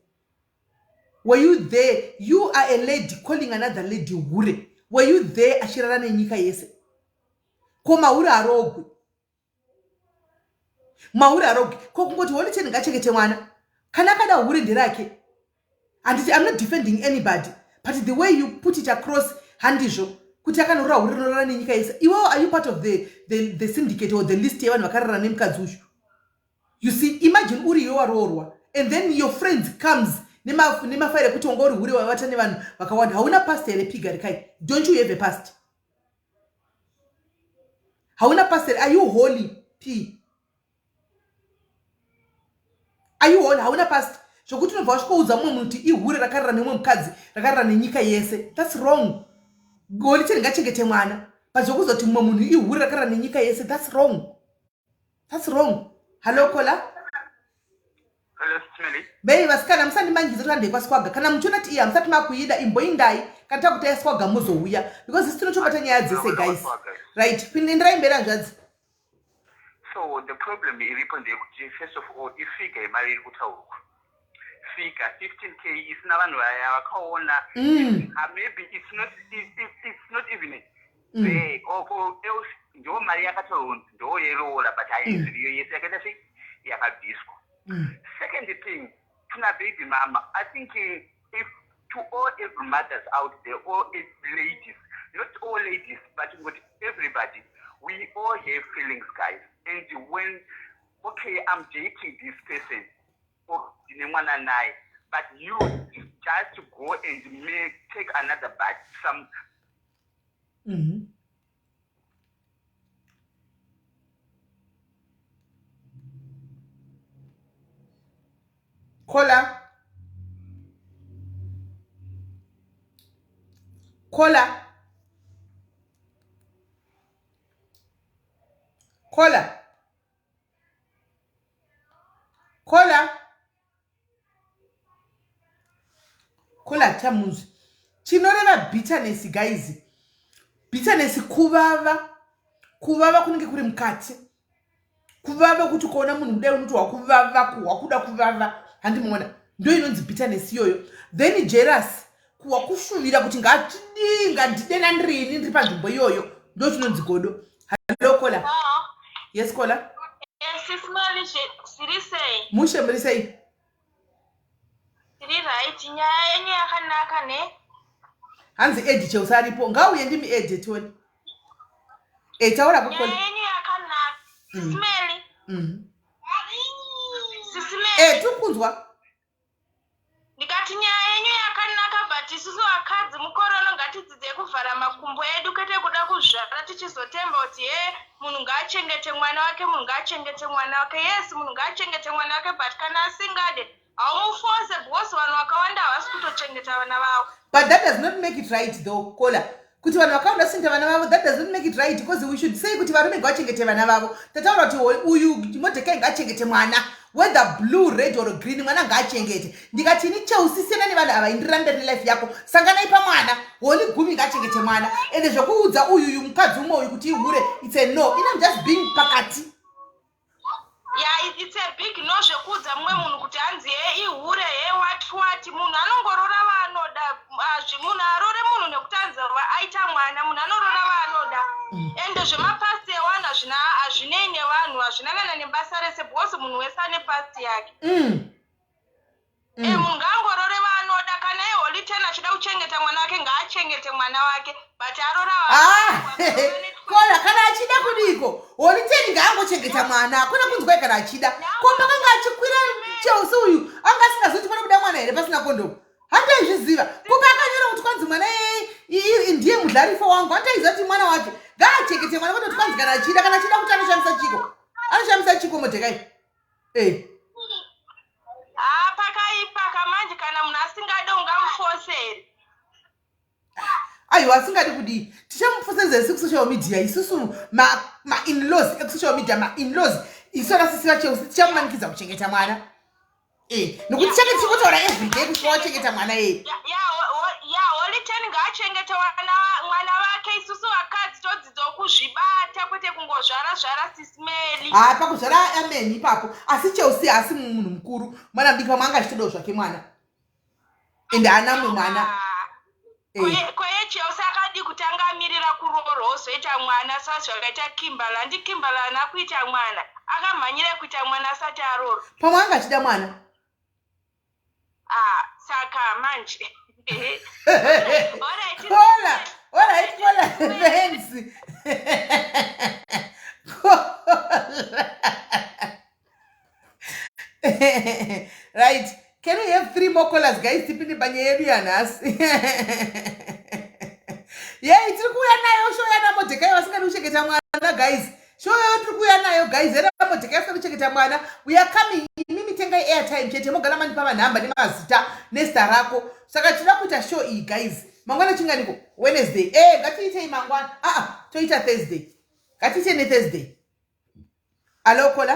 Were you there? You are a lady calling another lady hure. Were you there achirara nenyika yese? Ko mahure arogwi, mahure arogwi. Ko kungoti Holy Ten ngachengete mwana kana akada hure nderake handiti? I'm not defending anybody, but the way you put it across handizvo kuti akanorora hure rinorara nenyika yese. Iwewo, are you part of the syndicate or the list yevanhu vakarara nemukadzi uyu? You see, imagine uri iwe waroorwa and then your friends comes nemafairi ekuti wanga uri hure wavata nevanhu vakawanda. Hauna past here, Pigarikai? Don't you have a past? Hauna past here? Are you holy, P? Are you holy? Hauna past zvokuti unobva wasvikoudza mumwe munhu kuti ihure rakarara nemumwe mukadzi rakarara nenyika yese? That's wrong. Holy Ten ngachengete mwana but zvokuzoti mumwe munhu ihure rakarara nenyika yese, that's wrong. That's wrong. Hallo kola. Hello, Smelly. Bei vasikana musandimangidza kuti handei kwaswaga. Kana muchiona kuti iya musati makuida imboindai kana takuti yaswaga mozouya because isu tinochobata nyaya dzese guys. Right, pindirai mberi hanzvadzi. So the problem iripo ndeyekuti first of all ifigure yemari iri kutaurwa. Figure 15k isina vanhu vaya vakaona. Maybe it's not it, it, it's not even a there or, or else ndo mari yakataurwa kunzi ndo yeroora but haisiriyo yese yakaita sei yakabviswa. Second thing, tuna baby mama, I think if to all every mothers out there, all ladies, not all ladies, but with everybody, we all have feelings, guys. And when, okay, I'm dating this person, or ndine mwana naye, but you just go and make take another bite, some Kola. Kola. Kola. Kola. Kola chamunzwi. Chinoreva bitterness guys. Bitterness kuvava. Kuvava kunenge kuri mukati. Kuvava kuti ukaona munhu kudai unoti wakuvava wakuda kuvava. Handimuona. Ndo inonzi bitterness iyoyo. Then jealous. Kuwakushuvira kuti ngatidii ngandide nandrini ndiri panzvimbo iyoyo. Ndo chinonzi godo. Hello Kola. Yes Kola. Yes, Sis Mali, zviri sei? Mushe muri sei? Tiri right, nyaya yenyu yakanaka ne? Hanzi Edi Chelsea aripo. Ngauye ndimi Edi tione. Eh taura Kola. Nyaya yenyu yakanaka. Sis Mali. Sis Mali. Eh tiri kunzwa. Ndikati nyaya yenyu yakanaka but isusu vakadzi mukorono ngatidzidze kuvhara makumbo edu kwete kuda kuzvara tichizotemba kuti he munhu ngaachengete mwana wake, munhu ngaachengete mwana wake. Yes, munhu ngaachengete mwana wake but kana asingade haumuforce because vanhu vakawanda havasi kutochengeta vana vavo. But that does not make it right though, Kola. Kuti vanhu vakawanda vasingachengete vana vavo, that does not make it right because we should say kuti varume ngavachengete vana vavo. Tataura kuti uyu Mordecai ngaachengete mwana. Whether blue, red or green, mwana ngaachengete. Ndikati ini Chelsea siyana nevanhu ava indirambe nelife yako. Sanganai pamwana. Holy gumi ngaachengete mwana. Ende zvekuudza uyu mukadzi umwe uyu kuti ihure, it's a no. Ina I'm just being pakati. Yeah, it's a big no zvekuudza mumwe munhu kuti hanzi he ihure he what what. Munhu anongorora vaanoda. Munhu arore munhu nekuti hanzi aita mwana. Munhu anorora vaanoda. Ende zvemapast ewanhu hazvinei nevanhu, hazvina kana nebasa rese because munhu wese ane past yake. Munhu ngaangorore vaanoda. Kana iHoly Ten achida kuchengeta mwana wake ngaachengete mwana wake but arora. Kola kana achida kudiko Holy Ten ngaangochengeta mwana hakuna kunzwai kana achida. Ko pakanga achikwira Chelsea uyu anga asingazoti panobuda mwana here pasina kondomu? Handaizviziva. Ko paakanyora kuti kwanzi mwana ndiye mudlarifo wangu, handaiziva kuti mwana wake ngaachengete mwana kwete kuti kwanzi kana achida, kana achida kuti anoshandisa chiko. Anoshandisa chiko Mordecai. Pakaipa kamanje kana munhu asingade ungamuforce here? Aiwa, asingadi kudii? Tichamuforcedza isu kusocial media, isusu ma-inlaws ekusocial media, ma-inlaws isu akasisi vaChelsea tichamumanikidza kuchengeta mwana nokuti tichange tichikotaura everyday kusvika wachengeta mwana ye. Ya, Holy Ten ngaachengete mwana wake. Isusu vakadzi todzidzawo kuzvibata kwete kungozvara zvara, Sis Meli. Ha, pakuzvara ameni ipapo, asi Chelsea haasi munhu mukuru, mwana mudiki, pamwe anga achitodawo zvake mwana ende haana mumwe mwana. Kweye Chelsea akadi kutanga amirira kuroorwa ozoita mwana sazvakaita Kimberly. Handi Kimberly haana kuita mwana, akamhanyira kuita mwana asati aroorwa. Pamwe anga achida mwana. Ah, saka manje. Kola, alright Kola, thanks Kola. Right, can we have three more callers guys, tipinde panyaya yedu yanhasi? Yei, tiri kuuya nayo show yana Mordecai vasingadi kuchengeta mwana guys. Show yo tiri kuuya nayo guys, yana Mordecai vasingadi kuchengeta mwana. We are coming. Imimi tengai airtime chete, mogara mandipa manhamba nemazita nezita rako. Saka tinoda kuita show iyi guys. Mangwana chinganiko? Wednesday. Ngatiitei mangwana. Aa, toita Thursday. Ngatiite nethursday. Alo kola.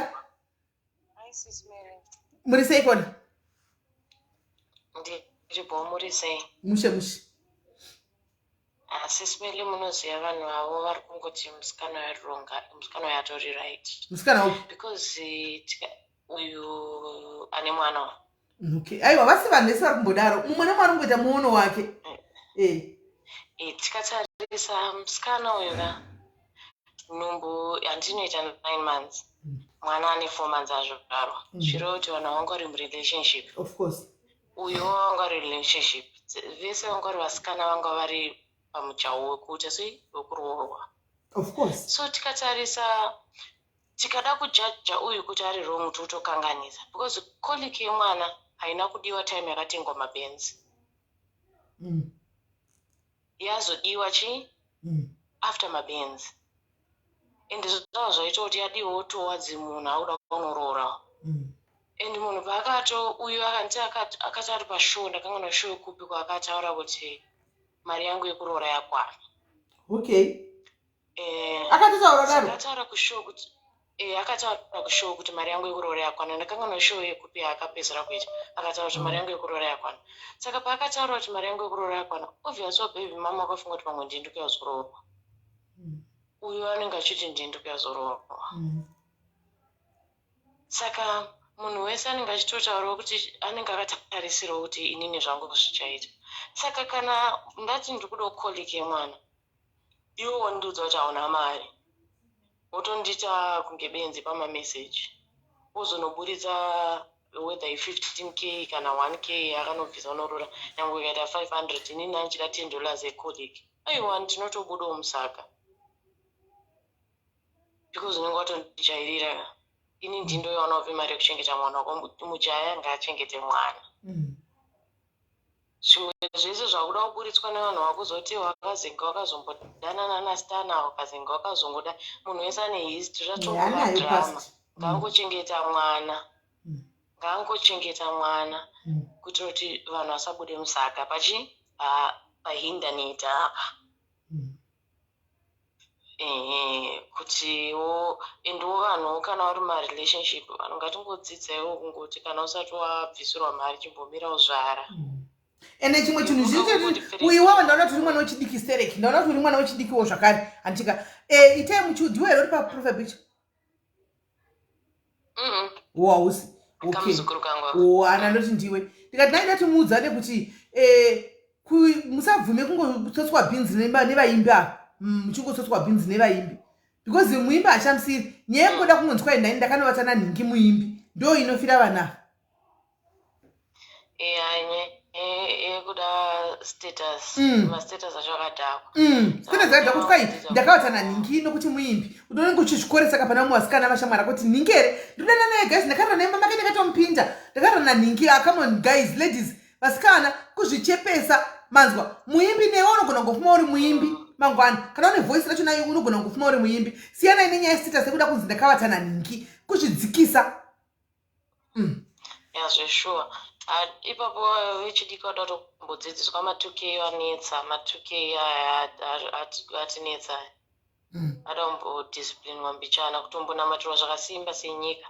Muri sei kona? Ndiri muri sei? Mushe mushe. Asi Smeli munoziva vanhu avo vari kungoti musikana yaronga, musikana yatori right. Musikana upi? Because uyu ane mwana. Okay. Aiwa vasi vanhu vese vari kumbodaro. Mumwe nemwe ari kungoita muono wake. Eh. Eh, tikatarisa musikana uyu ka nhumbu yandinoita 9 months. Mwana ane 4 months azvarwa. Zvireva kuti vanhu vanga vari murelationship. Of course. Uyu wanga vari relationship. Vese vanga vari vasikana vanga vari pamujaho wekuita sei wekuroorwa. Of course. So tikatarisa tikada kujaja uyu kuti ari wrong totokanganisa because colic yemwana haina kudiwa time yakatengwa mabenzi. Yazodiwa chi after mabenzi. Ende zvava zvaita kuti yadiwawo towards munhu akuda kunoroora. And munhu paakato uyu akanti akati ari pashow, ndakangona show kupi kwaakataura kuti mari yangu yekuroora yakwana. Okay. Akatotaura daro. Akataura kushow kuti akataura kushow kuti mari yangu yekuroora yakwana. Ndakangona show yekupi yaakapedzera kuita. Akataura kuti mari yangu yekuroora yakwana. Saka paakataura kuti mari yangu yekuroora yakwana, obviously baby mama wakafunga kuti pamwe ndini ndikuyazoroorwa. Uyu anenge achiti ndini ndikuyazoroorwa. Saka munhu wese anenge achitotaurawo kuti anenge akatarisirawo kuti inini zvangu zvichaita. Saka kana ndati ndiri kudawo colic yemwana, iwe wondiudza kuti hauna mari, wotondiita kunge benzi pamameseji, wozonoburitsa whether i15K kana 1K akanobvisa unorora, nyange ikaita 500, inini andichida $10 yecolic, aiwa ndinotobudawo musaka because unenge watondijairira. Ini ndindoiwanawo mari yekuchengeta mwana wako, mujaya ngaachengete mwana. Zvimwe zvese zvakuda kuburitswa nevanhu vakuzoti wakazenga wakazombodanana nastana, wakazenga wakazongoda, munhu wese ane history, ratongova Anayo drama. past. Ngaangochengeta mwana, ngaangochengeta mwana kuitira kuti vanhu vasabude musaka pachi pahindaneti apa. Ehe, kutiwo endiwo vanhuwo kana vari marelationship, vanhu ngatingodzidzaiwo kungoti kana usati wabvisirwa mari chimbomira uzvara. Ende chimwe chinhu zviri uyu wava, ndaona kuti uri mwana wechidiki stereki, ndaona kuti uri mwana wechidikiwo zvakare, handitika? Itai muchiudziwo here uri paprofile picture? Wo hausi? Okay. Kamuzukuru kangu ako. O, ana ndoti ndiwe, ndikati nai ndatimuudzane kuti musabvume kungotsotswa bhinzi nevaimbi ava. Muchingotsotwa bhinzi nevaimbi because muimbi hashamisiri nyaya yekungoda kungonzwa ndani ndakanovata nanhingi muimbi, ndo inofira vana ava. Iya, yekuda status. Mastatus acho akadhakwa. Status akadhakwa kuti kwai ndakavata nanhingi nokuti muimbi, unonenge uchizvikoresa kapana mumwe vasikana vashamwari kuti nhingi here ndodana naye? Guys, ndakarara naye mama make, ndakatomupinda, ndakarara nanhingi. Ah, come on guys, ladies, vasikana, kuzvichepesa manzwa. Muimbi newe unogona kungofuma uri muimbi mangwana, kana une voice racho nayo unogona kungofuma uri muimbi. Siyanai nenyaya yestatus yekuda kunzi ndakavata nanhingi, kuzvidzikisa. Ya, zveshuwa. Ipapo vechidiki vada kutombodzidziswa ma2K anetsa, ma2K aya atinetsa, ada kumbodisciplinwa mbichana, kutombonamatirwa zvakasimba senyika.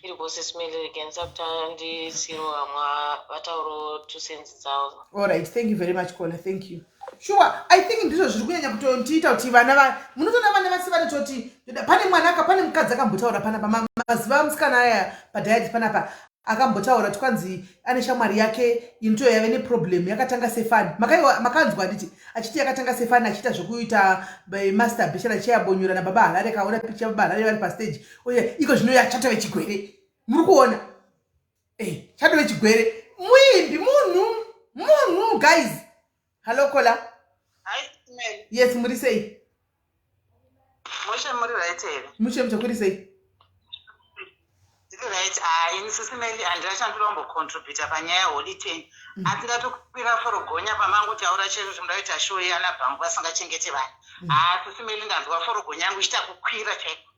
Iri kuosesimelerigenisa kuti andisiro vamwe vataurawo two cents dzavo. Alright, thank you very much, Kola, thank you. Sure, I think ndizvo zviri kunyanya kutondiita kuti vana munotoona vana vasi vanototi pane mwana pane mukadzi akambotaura panapa mazuva musikana aya padiet panapa akambotaura kuti kwanzi ane shamwari yake inoto yave neproblem yakatanga sefani. Makanzwa nditi achiti yakatanga sefani, achiita zvekuita masturbation, achiabonyura nababa Harare, kaona picha baba Harare vari pastage, uye iko zvino yachatove chigwere. Muri kuona, chatove chigwere, muimbi, munhu guys. Hallo Kola. Hi, Mary. Yes, muri sei? Mushe, muri right here? Mushe mushe, kuri sei? Ndiri right. Ah, ini sisi Mary handina chandinoda kumbocontributa panyaya yeHoly Ten. Asi ndatokwira forogonya pamangotaura chero kuti muda show yana bhangu vasingachengete vanhu. Ah, sisi Mary, ndanzwa forogonya yangu ichita kukwira chaiko.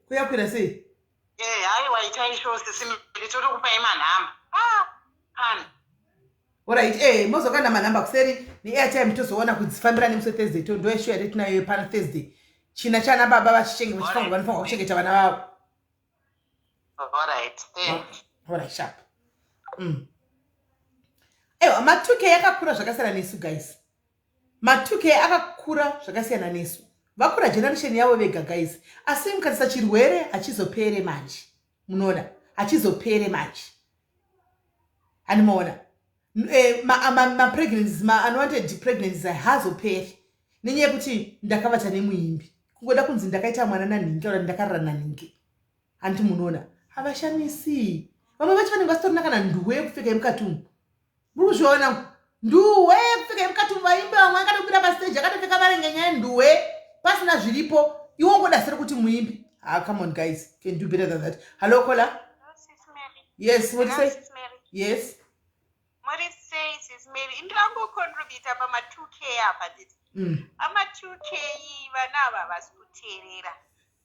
Kuyakwira sei? Eh, haiwa, itai show sisi Mary, totokupai manhamba. Ah, kana. Alright, mozokanda manhamba kuseri neairtime, tozoona kudzifambira nemusi Thursday. To ndo show yatinayo pano Thursday, china chana baba vachichenge vachifanirwa, vanofanirwa kuchengeta vana vavo. Alright, thanks. Alright, sharp. Aiwa, ma2K akakura zvakasiyana nesu, guys. Ma2K akakura zvakasiyana nesu. Vakura generation yavo vega, guys. Asi mukatarisa, chirwere hachizopere manje. Munoona, hachizopere manje. Handimaona mapregnancies, ma-unwanted pregnancies haazoperi nenyaya yekuti ndakavata nemuimbi, kungoda kunzi ndakaita mwana nanhingi kana ndakarara nanhingi. Handiti munoona, havashamisi. Vamwe vacho vanenge vasitorina kana nduwe yekupfeka yemukati umu. Muri kuzviona, nduwe yekupfeka yemukati umu. Vaimbi vamwe akatopinda pastage akatopfeka varengenyaya nduwe pasina zviripo. Iwe ungoda seri kuti muimbi. Ah, come on guys, can do better than that. Hello, caller. Yes, what you say? Yes. Muri sei, Sis Mary? Indirangocontributa pama2K apa nditi ama2K vana ava havasi kuteerera.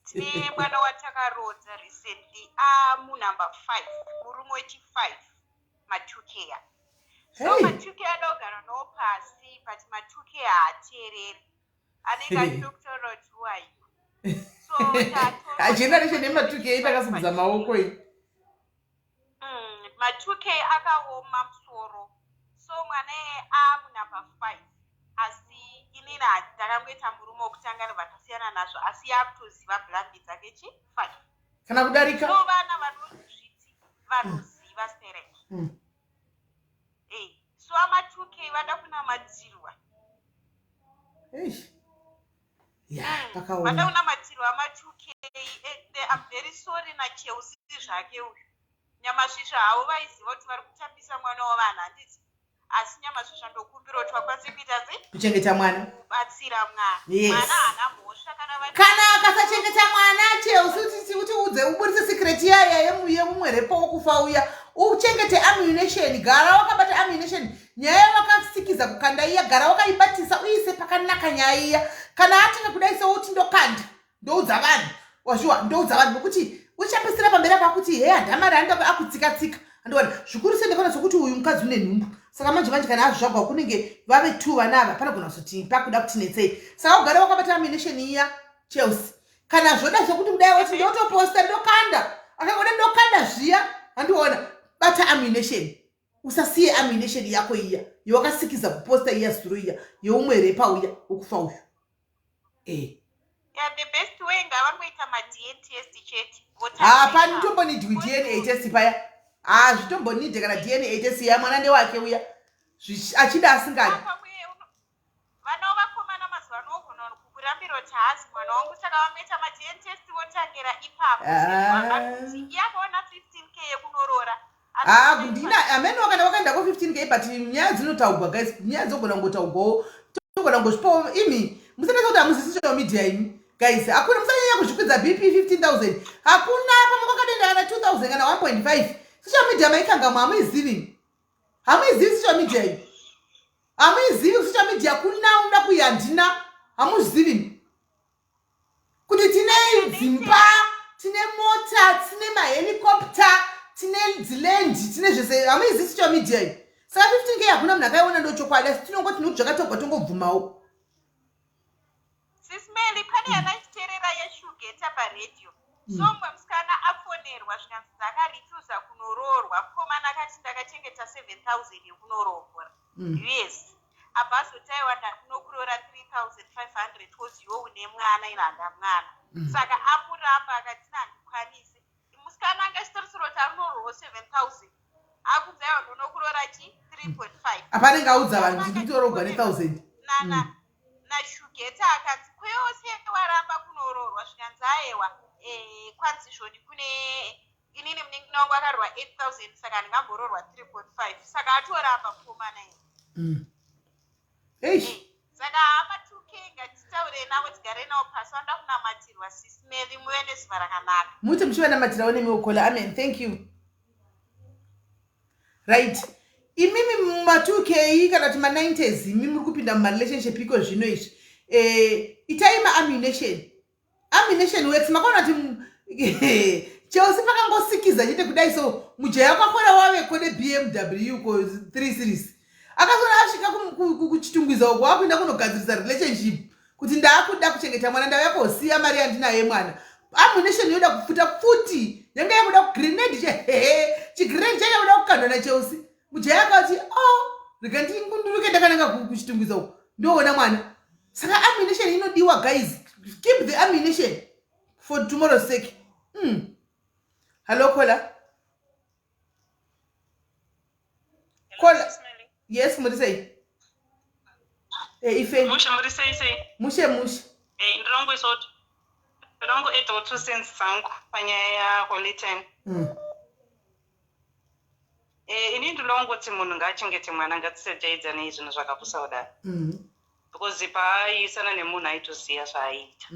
Tine mwana watakarodza recently, amunumber 5, murume wechi5, ma2K a. So ma2K ada kugara nawo pasi, but ma2K haateereri, anenge achida kutaura kuti who are you. So Generation yema2K takasimudza maoko iyi. Ma2K akaoma musoro. So mwana iye amunumber 5, asi inini ndakangoita murume wokutanga nevakasiyana nazvo, asi yakutoziva blambi dzake chi 5 kana kudarika. So vana vanozviti vanoziva stereki. So ama2K vada kunamatirwa. Eish. Ya, Vada pakaoma. kunamatirwa ama2K. I'm very sorry naChelsea zvake uyu. Nyamasvisva havo vaiziva kuti vari kutambisa mwana wavanhu, handiti? Asi Nyamasvisva, ndokumbira kuti vakwanise kuita sei? Kuchengeta mwana. Kubatsira mwana. Yes. Mwana haana mhosva kana vari Kana akasachengeta mwana, Chelsea, kuti udze uburitse secret yaya yemumwe repo wokufa uya, uchengete ammunition. Gara wakabata ammunition. Nyaya wakasikiza kukanda iya, gara wakaibatisa, uise pakanaka nyaya iya. Kana atenga kudai seuti ndokanda, ndoudza vanhu, wazviwa, ndoudza vanhu, nokuti uchapesera pamberi apa kuti he, handamari handa akutsika-tsika. Andiona zvikuru sendakaona sokuti uyu mukadzi une nhumbu. Saka manje manje kana azvagwa kunenge vave two vana ava, panogona kuzoti pakuda kutinetsei. Saka ugare wakabata ammunition iya, Chelsea. Kana zvoda sokuti kudai wati ndotoposta, ndokanda, akangoda ndokanda zviya. Handiona, bata ammunition, usasiye ammunition yako iya yawakasikiza kuposta iya zuro iya yeumwe repa uya wokufa uyu e. Yeah, the best way ngavangoita maDNA test chete. Hapani tombonidwi DNA test paya, hazvitombonidhe kana DNA test ya. Mwana ndewake uya, achida asingadi. Vana vakomana mazuva ano ogona kukurambira kuti haazi mwana wangu, saka vangoita maDNA test votangira ipapo. Ah. Iye akaona 15K yekunoroora. Ah, ndina ameno kana wakaenda ko 15K, but nyaya dzinotaugwa, guys, nyaya dzogona kungotaugwawo, togona kungozvipawo. Imi musanetsa kuti hamuzi social media imi, guys. Hakuna, musanyanya kuzvikwidza BP. 15,000 hakuna, pamwe kwakadenda kana 2000 kana 1.5. Social media maikangamwa, hamuizivi, hamuizivi social media iyi, hamuizivi social media. Kuna unoda kuyi handina, hamuzivi kuti tine dzimba, tine mota, tine mahelicopter, tine dziland, tine zvese. Hamuizivi social media iyi. Saka 15K hakuna munhu akaiona, ndochokwadi, asi tinongoti nokuti zvakatogwa tongobvumawo. Sis Mary, pane yandachiteerera yeshugeta paredhiyo. So mumwe musikana afonerwa, zvikanzi dzakarifusa kunoroorwa. Mukomana akati ndakachengeta 7000 yekunoroorwa US. Abva azotaiwa, ndakunokuroora 3500 cause iwe une mwana, ina handa mwana. Saka amuramba, akati handikwanisi. Musikana anga achitarisirwa kuti anoroorwa 7000, akunzi aiwa, ndonokuroora chi 3.5. Apanenge audza vanhu kuti ndikutorogwa ne1000. Nana nashugeta akanzi kweyose waramba kunoroorwa, zvikanzi aewa, kwanzi zvoni kune inini munin'ina wangu akarorwa 8000, saka handingambororwa 3.5. Saka atoramba mukomana iyi. Eish. Saka hama 2K ngatitaure navo, tigare navo pasi, vanoda kunamatirwa. Sis Mary, muve nezuva rakanaka. Muti muchivanamatirawo nemiukola. Amen, thank you. Right, imimi ma2K kana kuti ma90s, imi muri kupinda mumarelationship iko zvino izvi, itai maammunition. Ammunition works. Makaona kuti Chelsea pakangosikiza chete kudai, so mujaya wakakora waveko neBMW ko 3 Series. Akazona asvika kuChitungwiza uko, wakuenda kunogadzirisa relationship kuti ndaakuda kuchengeta mwana, ndauya kosiya mari yandinayo yemwana. Ammunition yoda kupfuta pfuti yanga yakuda kugrenade chehehe chigrenade changa kuda kukandwa nachelsea. Mujaya akati o oh, rega ndingunduruke ndakananga kuchitungwiza uku ndoona mwana. Saka ammunition inodiwa guys, keep the ammunition for tomorrow's sake. Hello caller. Caller. Yes, muri sei? Eh, ife. Mushe muri sei sei? Mushe mushe. Eh, ndirongo iso. Ndirongo edo 2 cents dzangu panyaya ya Holy Ten. Eh, ini ndinongoti munhu ngaachengete mwana, ngatisajaidzanei zvinhu zvakapusa kudai. Because paaiisana nemunhu aitoziva zvaaiita.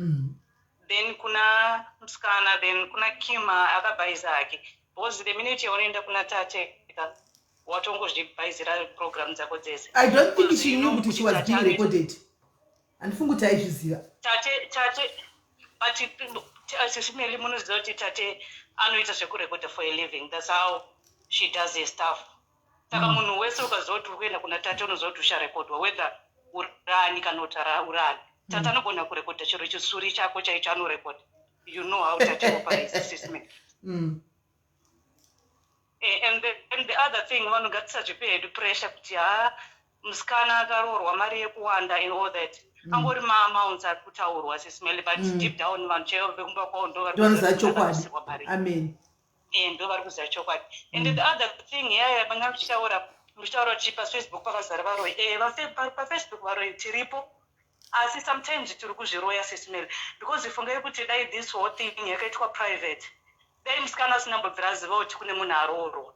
Then kuna musikana, then kuna Kim akabhaisa hake. Because the minute yaunoenda kuna Tate ka watongozvibhaizira program dzako dzese. I don't think she knew kuti she was being recorded. Handifungi kuti aizviziva. Tate but Sis Melly munoziva kuti Tate anoita zvekurekodha for a living. That's how she does her stuff. Saka munhu wese ukaziva kuti uri kuenda kuna Tate unoziva kuti ucharekodwa whether urani kana kuti urani. Tate anogona kurekodha chero chisuri chako chaicho anorekodha. You know how Tate operates, Sis Melly. And the other thing, vanhu ngatisazvipe hedu pressure kuti ha musikana akaroorwa mari yekuwanda and all that. Angori maamounts ari kutaurwa, Sis Melly, but deep down vanhu chaivo vekumba kwavo ndo vari ndovanoziva kuziva kuti chokwadi. Akabvisirwa mari. Amen. Ndo vari kuziva chokwadi. And the other thing yaya manga muchitaura kuti pafacebook pakazara varoyi. PaFacebook varoyi tiripo, asi sometimes tiri kuzviroya, Sis Melly, because fungai kuti dai this whole thing yakaitwa private, dai musikana asina mbobvira aziva kuti kune munhu aroorwa.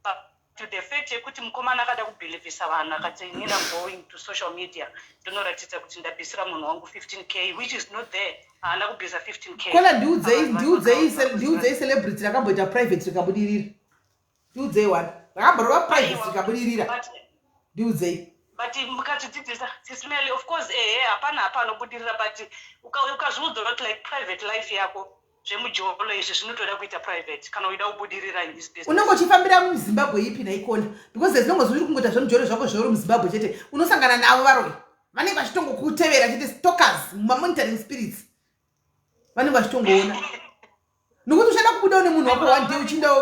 But to the fact yekuti mukomana akada kubhilivhisa vanhu akati inini am going to social media ndinoratidza kuti ndabvisira munhu wangu 15K, which is not there, haana kubvisa 15K. Kola, ndiudzei, ndiudzei, ndiudzei celebrity rakamboita private rikabudirira. Ndiudzei one rakamborova private rikabudirira. Ndiudzei. But mukatidzidzisa, Sis Melly, of course ehe hapana hapanobudirira, but ukazviudza kuti like private life yako, zvemujolo izvi zvinotoda kuita private kana uchida kubudirira in this business. Unenge uchifambira muZimbabwe ipi naikona? Because as long as uri kungoita zvemujolo zvako zveuri muZimbabwe chete, unosangana navo varoyi vanenge vachitongokutevera chete, stalkers, mamonitoring spirits vanenge vachitongoona, nokuti uchada kubuda une munhu wako one day uchienda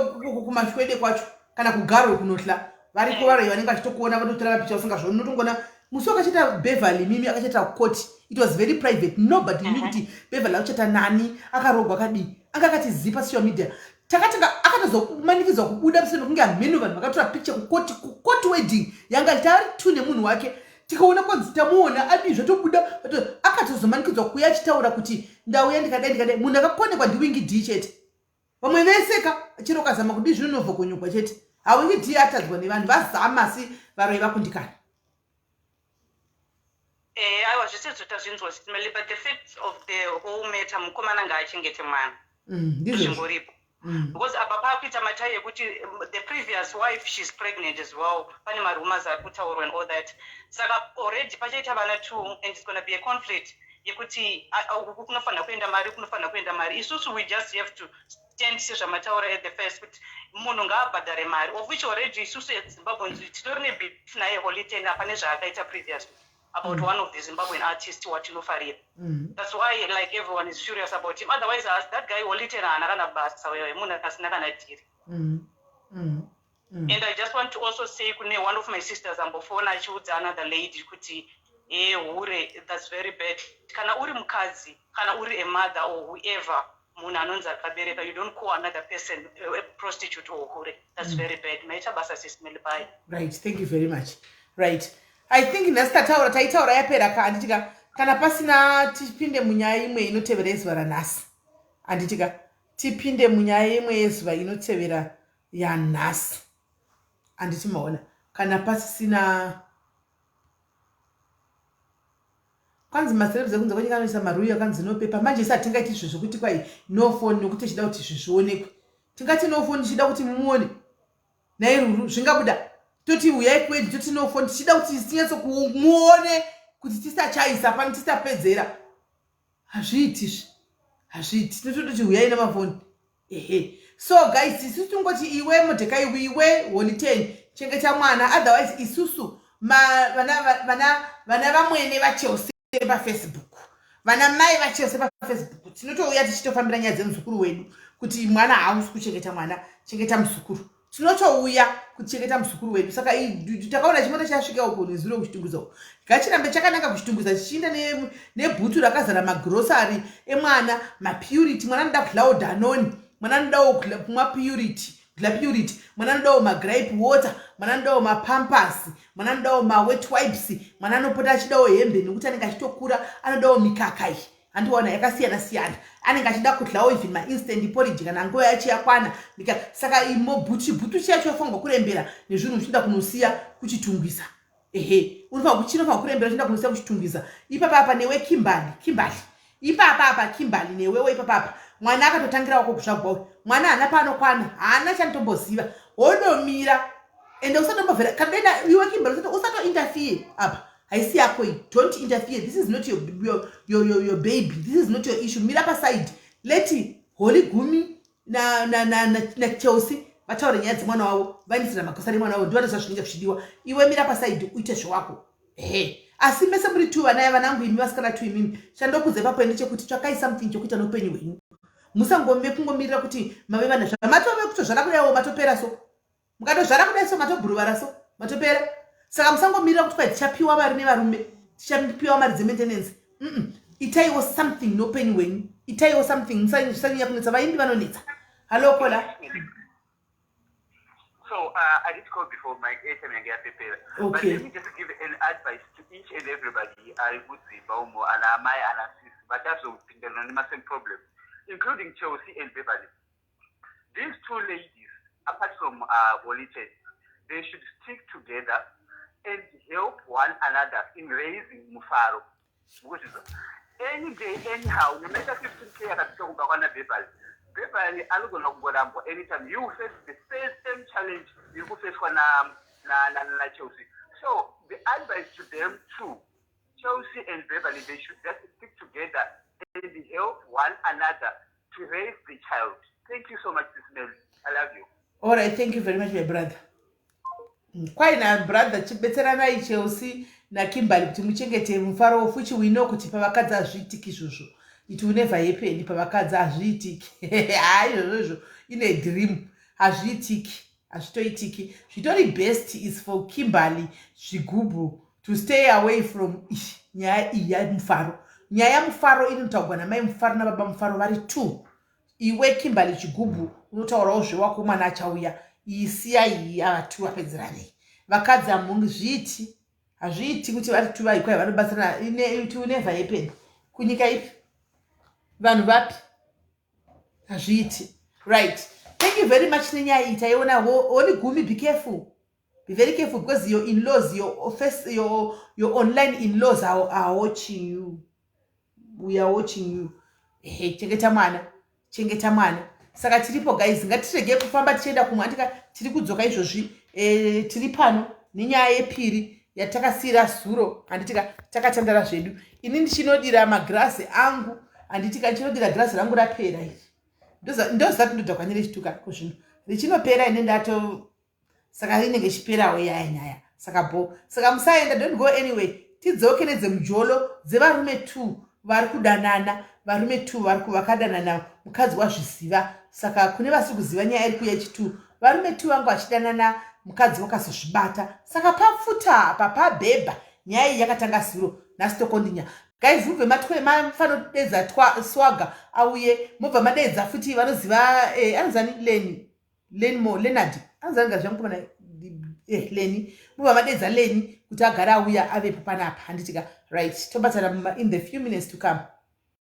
kumashwede kwacho kana kugarwe kunohla, variko varoyi vanenge vachitokuona, vatotora mapicha usingazvioni. Unotongoona musi wakachata Beverly Mimi akachata court, it was very private, nobody knew kuti Beverly akuchata nani, akarogwa akadii, anga akati zipa social media. Takatanga akatozomanikidzwa kubuda mushure mekunge hameno vanhu vakatora picture kukoti, kucourt wedding yanga tari tu nemunhu wake, tikaona kwanzi tamuona adii, zvatobuda, akatozomanikidzwa kuuya achitaura kuti ndauya ndikadai ndikadai. Munhu akakonekwa ndiWinky D chete, vamwe vese ka chero ukazama kudii zvinovhokonyokwa chete. HaWinky D atadzwa nevanhu vazama, asi varoyi vakundikana. Aiwa, zvese tazvinzwa, Sis Melly, but the fact of the whole matter, mukomana ngaachengete mwana. Ndizvozvo. Zvingoripo because apa paakuita matai ekuti the previous wife, she's pregnant as well, pane marumors ari kutaurwa and all that. Saka already pachaita vana two and it's gonna be a conflict yekuti uku kunofanira kuenda mari, kunofanira kuenda mari. Isusu we just have to stand sezvamataura at the first kuti munhu ngaabhadhare mari, of which already isusu eZimbabwe titori nebeef naye Holy Ten apa nezvaakaita previously about one of the Zimbabwean artists watinofarira. That's why like everyone is furious about him. Otherwise that guy Holy Ten haana kana basa, wewe munhu asina kana dhiri. And I just want to also say kune one of my sisters ambofona achiudza another lady kuti e hure, that's very bad. Kana uri mukadzi, kana uri a mother or whoever, munhu anonzi akabereka, you don't call another person a prostitute or hure. That's very bad. Maita basa, Sis Melly, bye. Right, thank you very much. Right, I think nhasi tataura, taitaura yapera ka, handiti ka? Kana pasina, tipinde munyaya imwe inotevera yezuva ranhasi, handiti ka? Tipinde munyaya imwe yezuva inotevera yanhasi, handiti maona? Kana pasisina, kwanzi macelebs ekunze kwenyika anoisa maruyo akanzi nopepa. Manje isi hatingaiti izvo zvokuti kwai no phone, nokuti tichida kuti izvi zvionekwe. Tingati no phone tichida kuti mumuone nairuru, zvingabuda? Toti uyai kwedu, toti no phone tichida kuti tinyatsokumuone kuti tisachaisa pano tisapedzera, hazviiti izvi, hazviiti. Tinototi uyai namafoni, ehe. So guys, isusu tingoti iwe Modhekai, iwe Holy Ten, chengeta mwana. Otherwise isusu vana vamwene vaChelsea paFacebook, vana mai vaChelsea paFacebook. Tinotouya tichitofambira nyaya dzemuzukuru wedu kuti mwana hausi kuchengeta mwana, chengeta muzukuru. Tinotouya kuchengeta muzukuru wedu. Saka takaona chimota chasvika uko nezuro kuChitungwiza uko, ngachirambe chakananga kuChitungwiza chichiinda nebhutu rakazara magrosari emwana, maPurity. Mwana anoda kudlawo Danone, mwana anodawo kumwa Purity, kudla Purity, mwana anodawo magripe water, mwana anodawo maPampers, mwana anodawo mawet wipes, mwana anopota achidawo hembe nekuti anenge achitokura, anodawo mikaka iyi, handiona, yakasiyana siyana, anenge achida kudlawo even mainstant porridge kana nguva yacho yakwana. Saka imo bhutu chiya chinofanirwa kurembera nezvinhu uchienda kunosiya kuChitungwiza. Ehe, chinofanirwa kurembera uchienda kunosiya kuChitungwiza. Ipapa apa newe Kimberly, Kimberly, ipapa apa Kimberly, newewo ipapa apa, mwana akatotangira wako kuzvagwa uyu. Mwana haana paanokwana, haana chanotomboziva. Wodomira ende usatombovhera kadena. Iwe Kimberly, usatointerfere apa, haisi yako iyi. Don't interfere. This is not your baby. This is not your issue. Mira paside, let Holy Gumi naChelsea vataure nyaya dzemwana wavo, vaindisira magosa remwana wavo, ndivanoziva zvinenge zvichidiwa. Iwe mira paside, uite zvewako. Ehe, asi mese muri two vanaya vanangu, imi vasikana two imimi, chandokudza ipapo ndechekuti tsvakai something chokuita noupenyu hwenyu. Musangome kungomirira kuti mave vana zvamatove kutozvara kudaiwo, matopera. So mukatozvara kudai so, matobhuruvara, so matopera. Saka musangomirira kuti kwai tichapiwa mari nevarume, tichapiwa mari dzemaintenance. Itaiwo something noupenyu hwenyu, itaiwo something. Musanyanya kunetsa. Vaimbi vanonetsa. Hallo, caller. So I did call before, my airtime yange yapepera. But let me just give an advice to each and everybody ari mudzimba umo, ana amai, ana sisi vachazopindana nemasame problem, including Chelsea and Beverly. These two ladies, apart from Holy Ten, they should stick together and help one another in raising Mufaro. Because any day, anyhow, no matter 15K yakapika kubva kwana Beverly, Beverly anogona kungorambwa anytime. You face the same challenge iri kufeswa naChelsea. So the advice to them too, Chelsea and Beverly, they should just stick together and help one another to raise the child. Thank you so much, Sis Melly. I love you. All right, thank you very much, my brother. Kwaina brother, chibetseranai Chelsea naKimberly kuti muchengete mufaro. Fuchi we know kuti pavakadzi hazviitiki izvozvo. It will never happen. Pavakadzi hazviitiki. Haa, izvozvo izvo ine dream, hazviitiki, hazvitoitiki. Zvitori best is for Kimberly Zvigubhu to stay away from nyaya iyi yamufaro. Nyaya yamufaro inotaurwa namai Mufaro nababa Mufaro vari two. Iwe Kimberly Chigubhu unotaurawo zvewako mwana achauya. Iyi siya iyi, ava two vapedzeranei. Vakadzi hamungi zviiti, hazviiti kuti vari two vaikwai vanobatsirana. It will never happen. Kunyika ipi, vanhu vapi, hazviiti. Right, thank you very much nenyaya iyi taiona. Oni Gumi, be careful, be very careful, because your in-laws, your first, your online in-laws are watching you. We are watching you. Ehe, chengeta mwana, chengeta mwana. Saka tiripo guys, ngatirege kufamba tichienda kumwe andika. Tiri kudzoka izvozvi. Tiri pano nenyaya yepiri yatakasiyira zuro, handitika? Takatandara zvedu. Ini ndichinodira magirazi angu, handitika? Ndichinodira girazi rangu, rapera iri. Ndozati ndodhakwa nerechituka kuzvino richinopera ine ndato. Saka inenge ichiperawo yaya nyaya. Saka bo, saka musaenda, don't go anyway. Tidzoke nedzemujolo dzevarume two vari kudanana. Varume two vari vakadanana, mukadzi wazviziva. Saka kune vasiri kuziva nyaya iri kuuya yechi2, varume two vanga vachidanana, mukadzi wakazozvibata. Saka pafuta apa pabhebha. Nyaya iyi yakatanga zuro, nhasi tokondinya. Guys, mubve mafanodedza Swaga auye, mobva madedza futi vanoziva anozani Leni, Lenmo, Leonard, anozani ngazvamukomana Leni. Mobva madedza Leni kuti agare auya avepo panapa, handitika? Right, tobatana in the few minutes to come.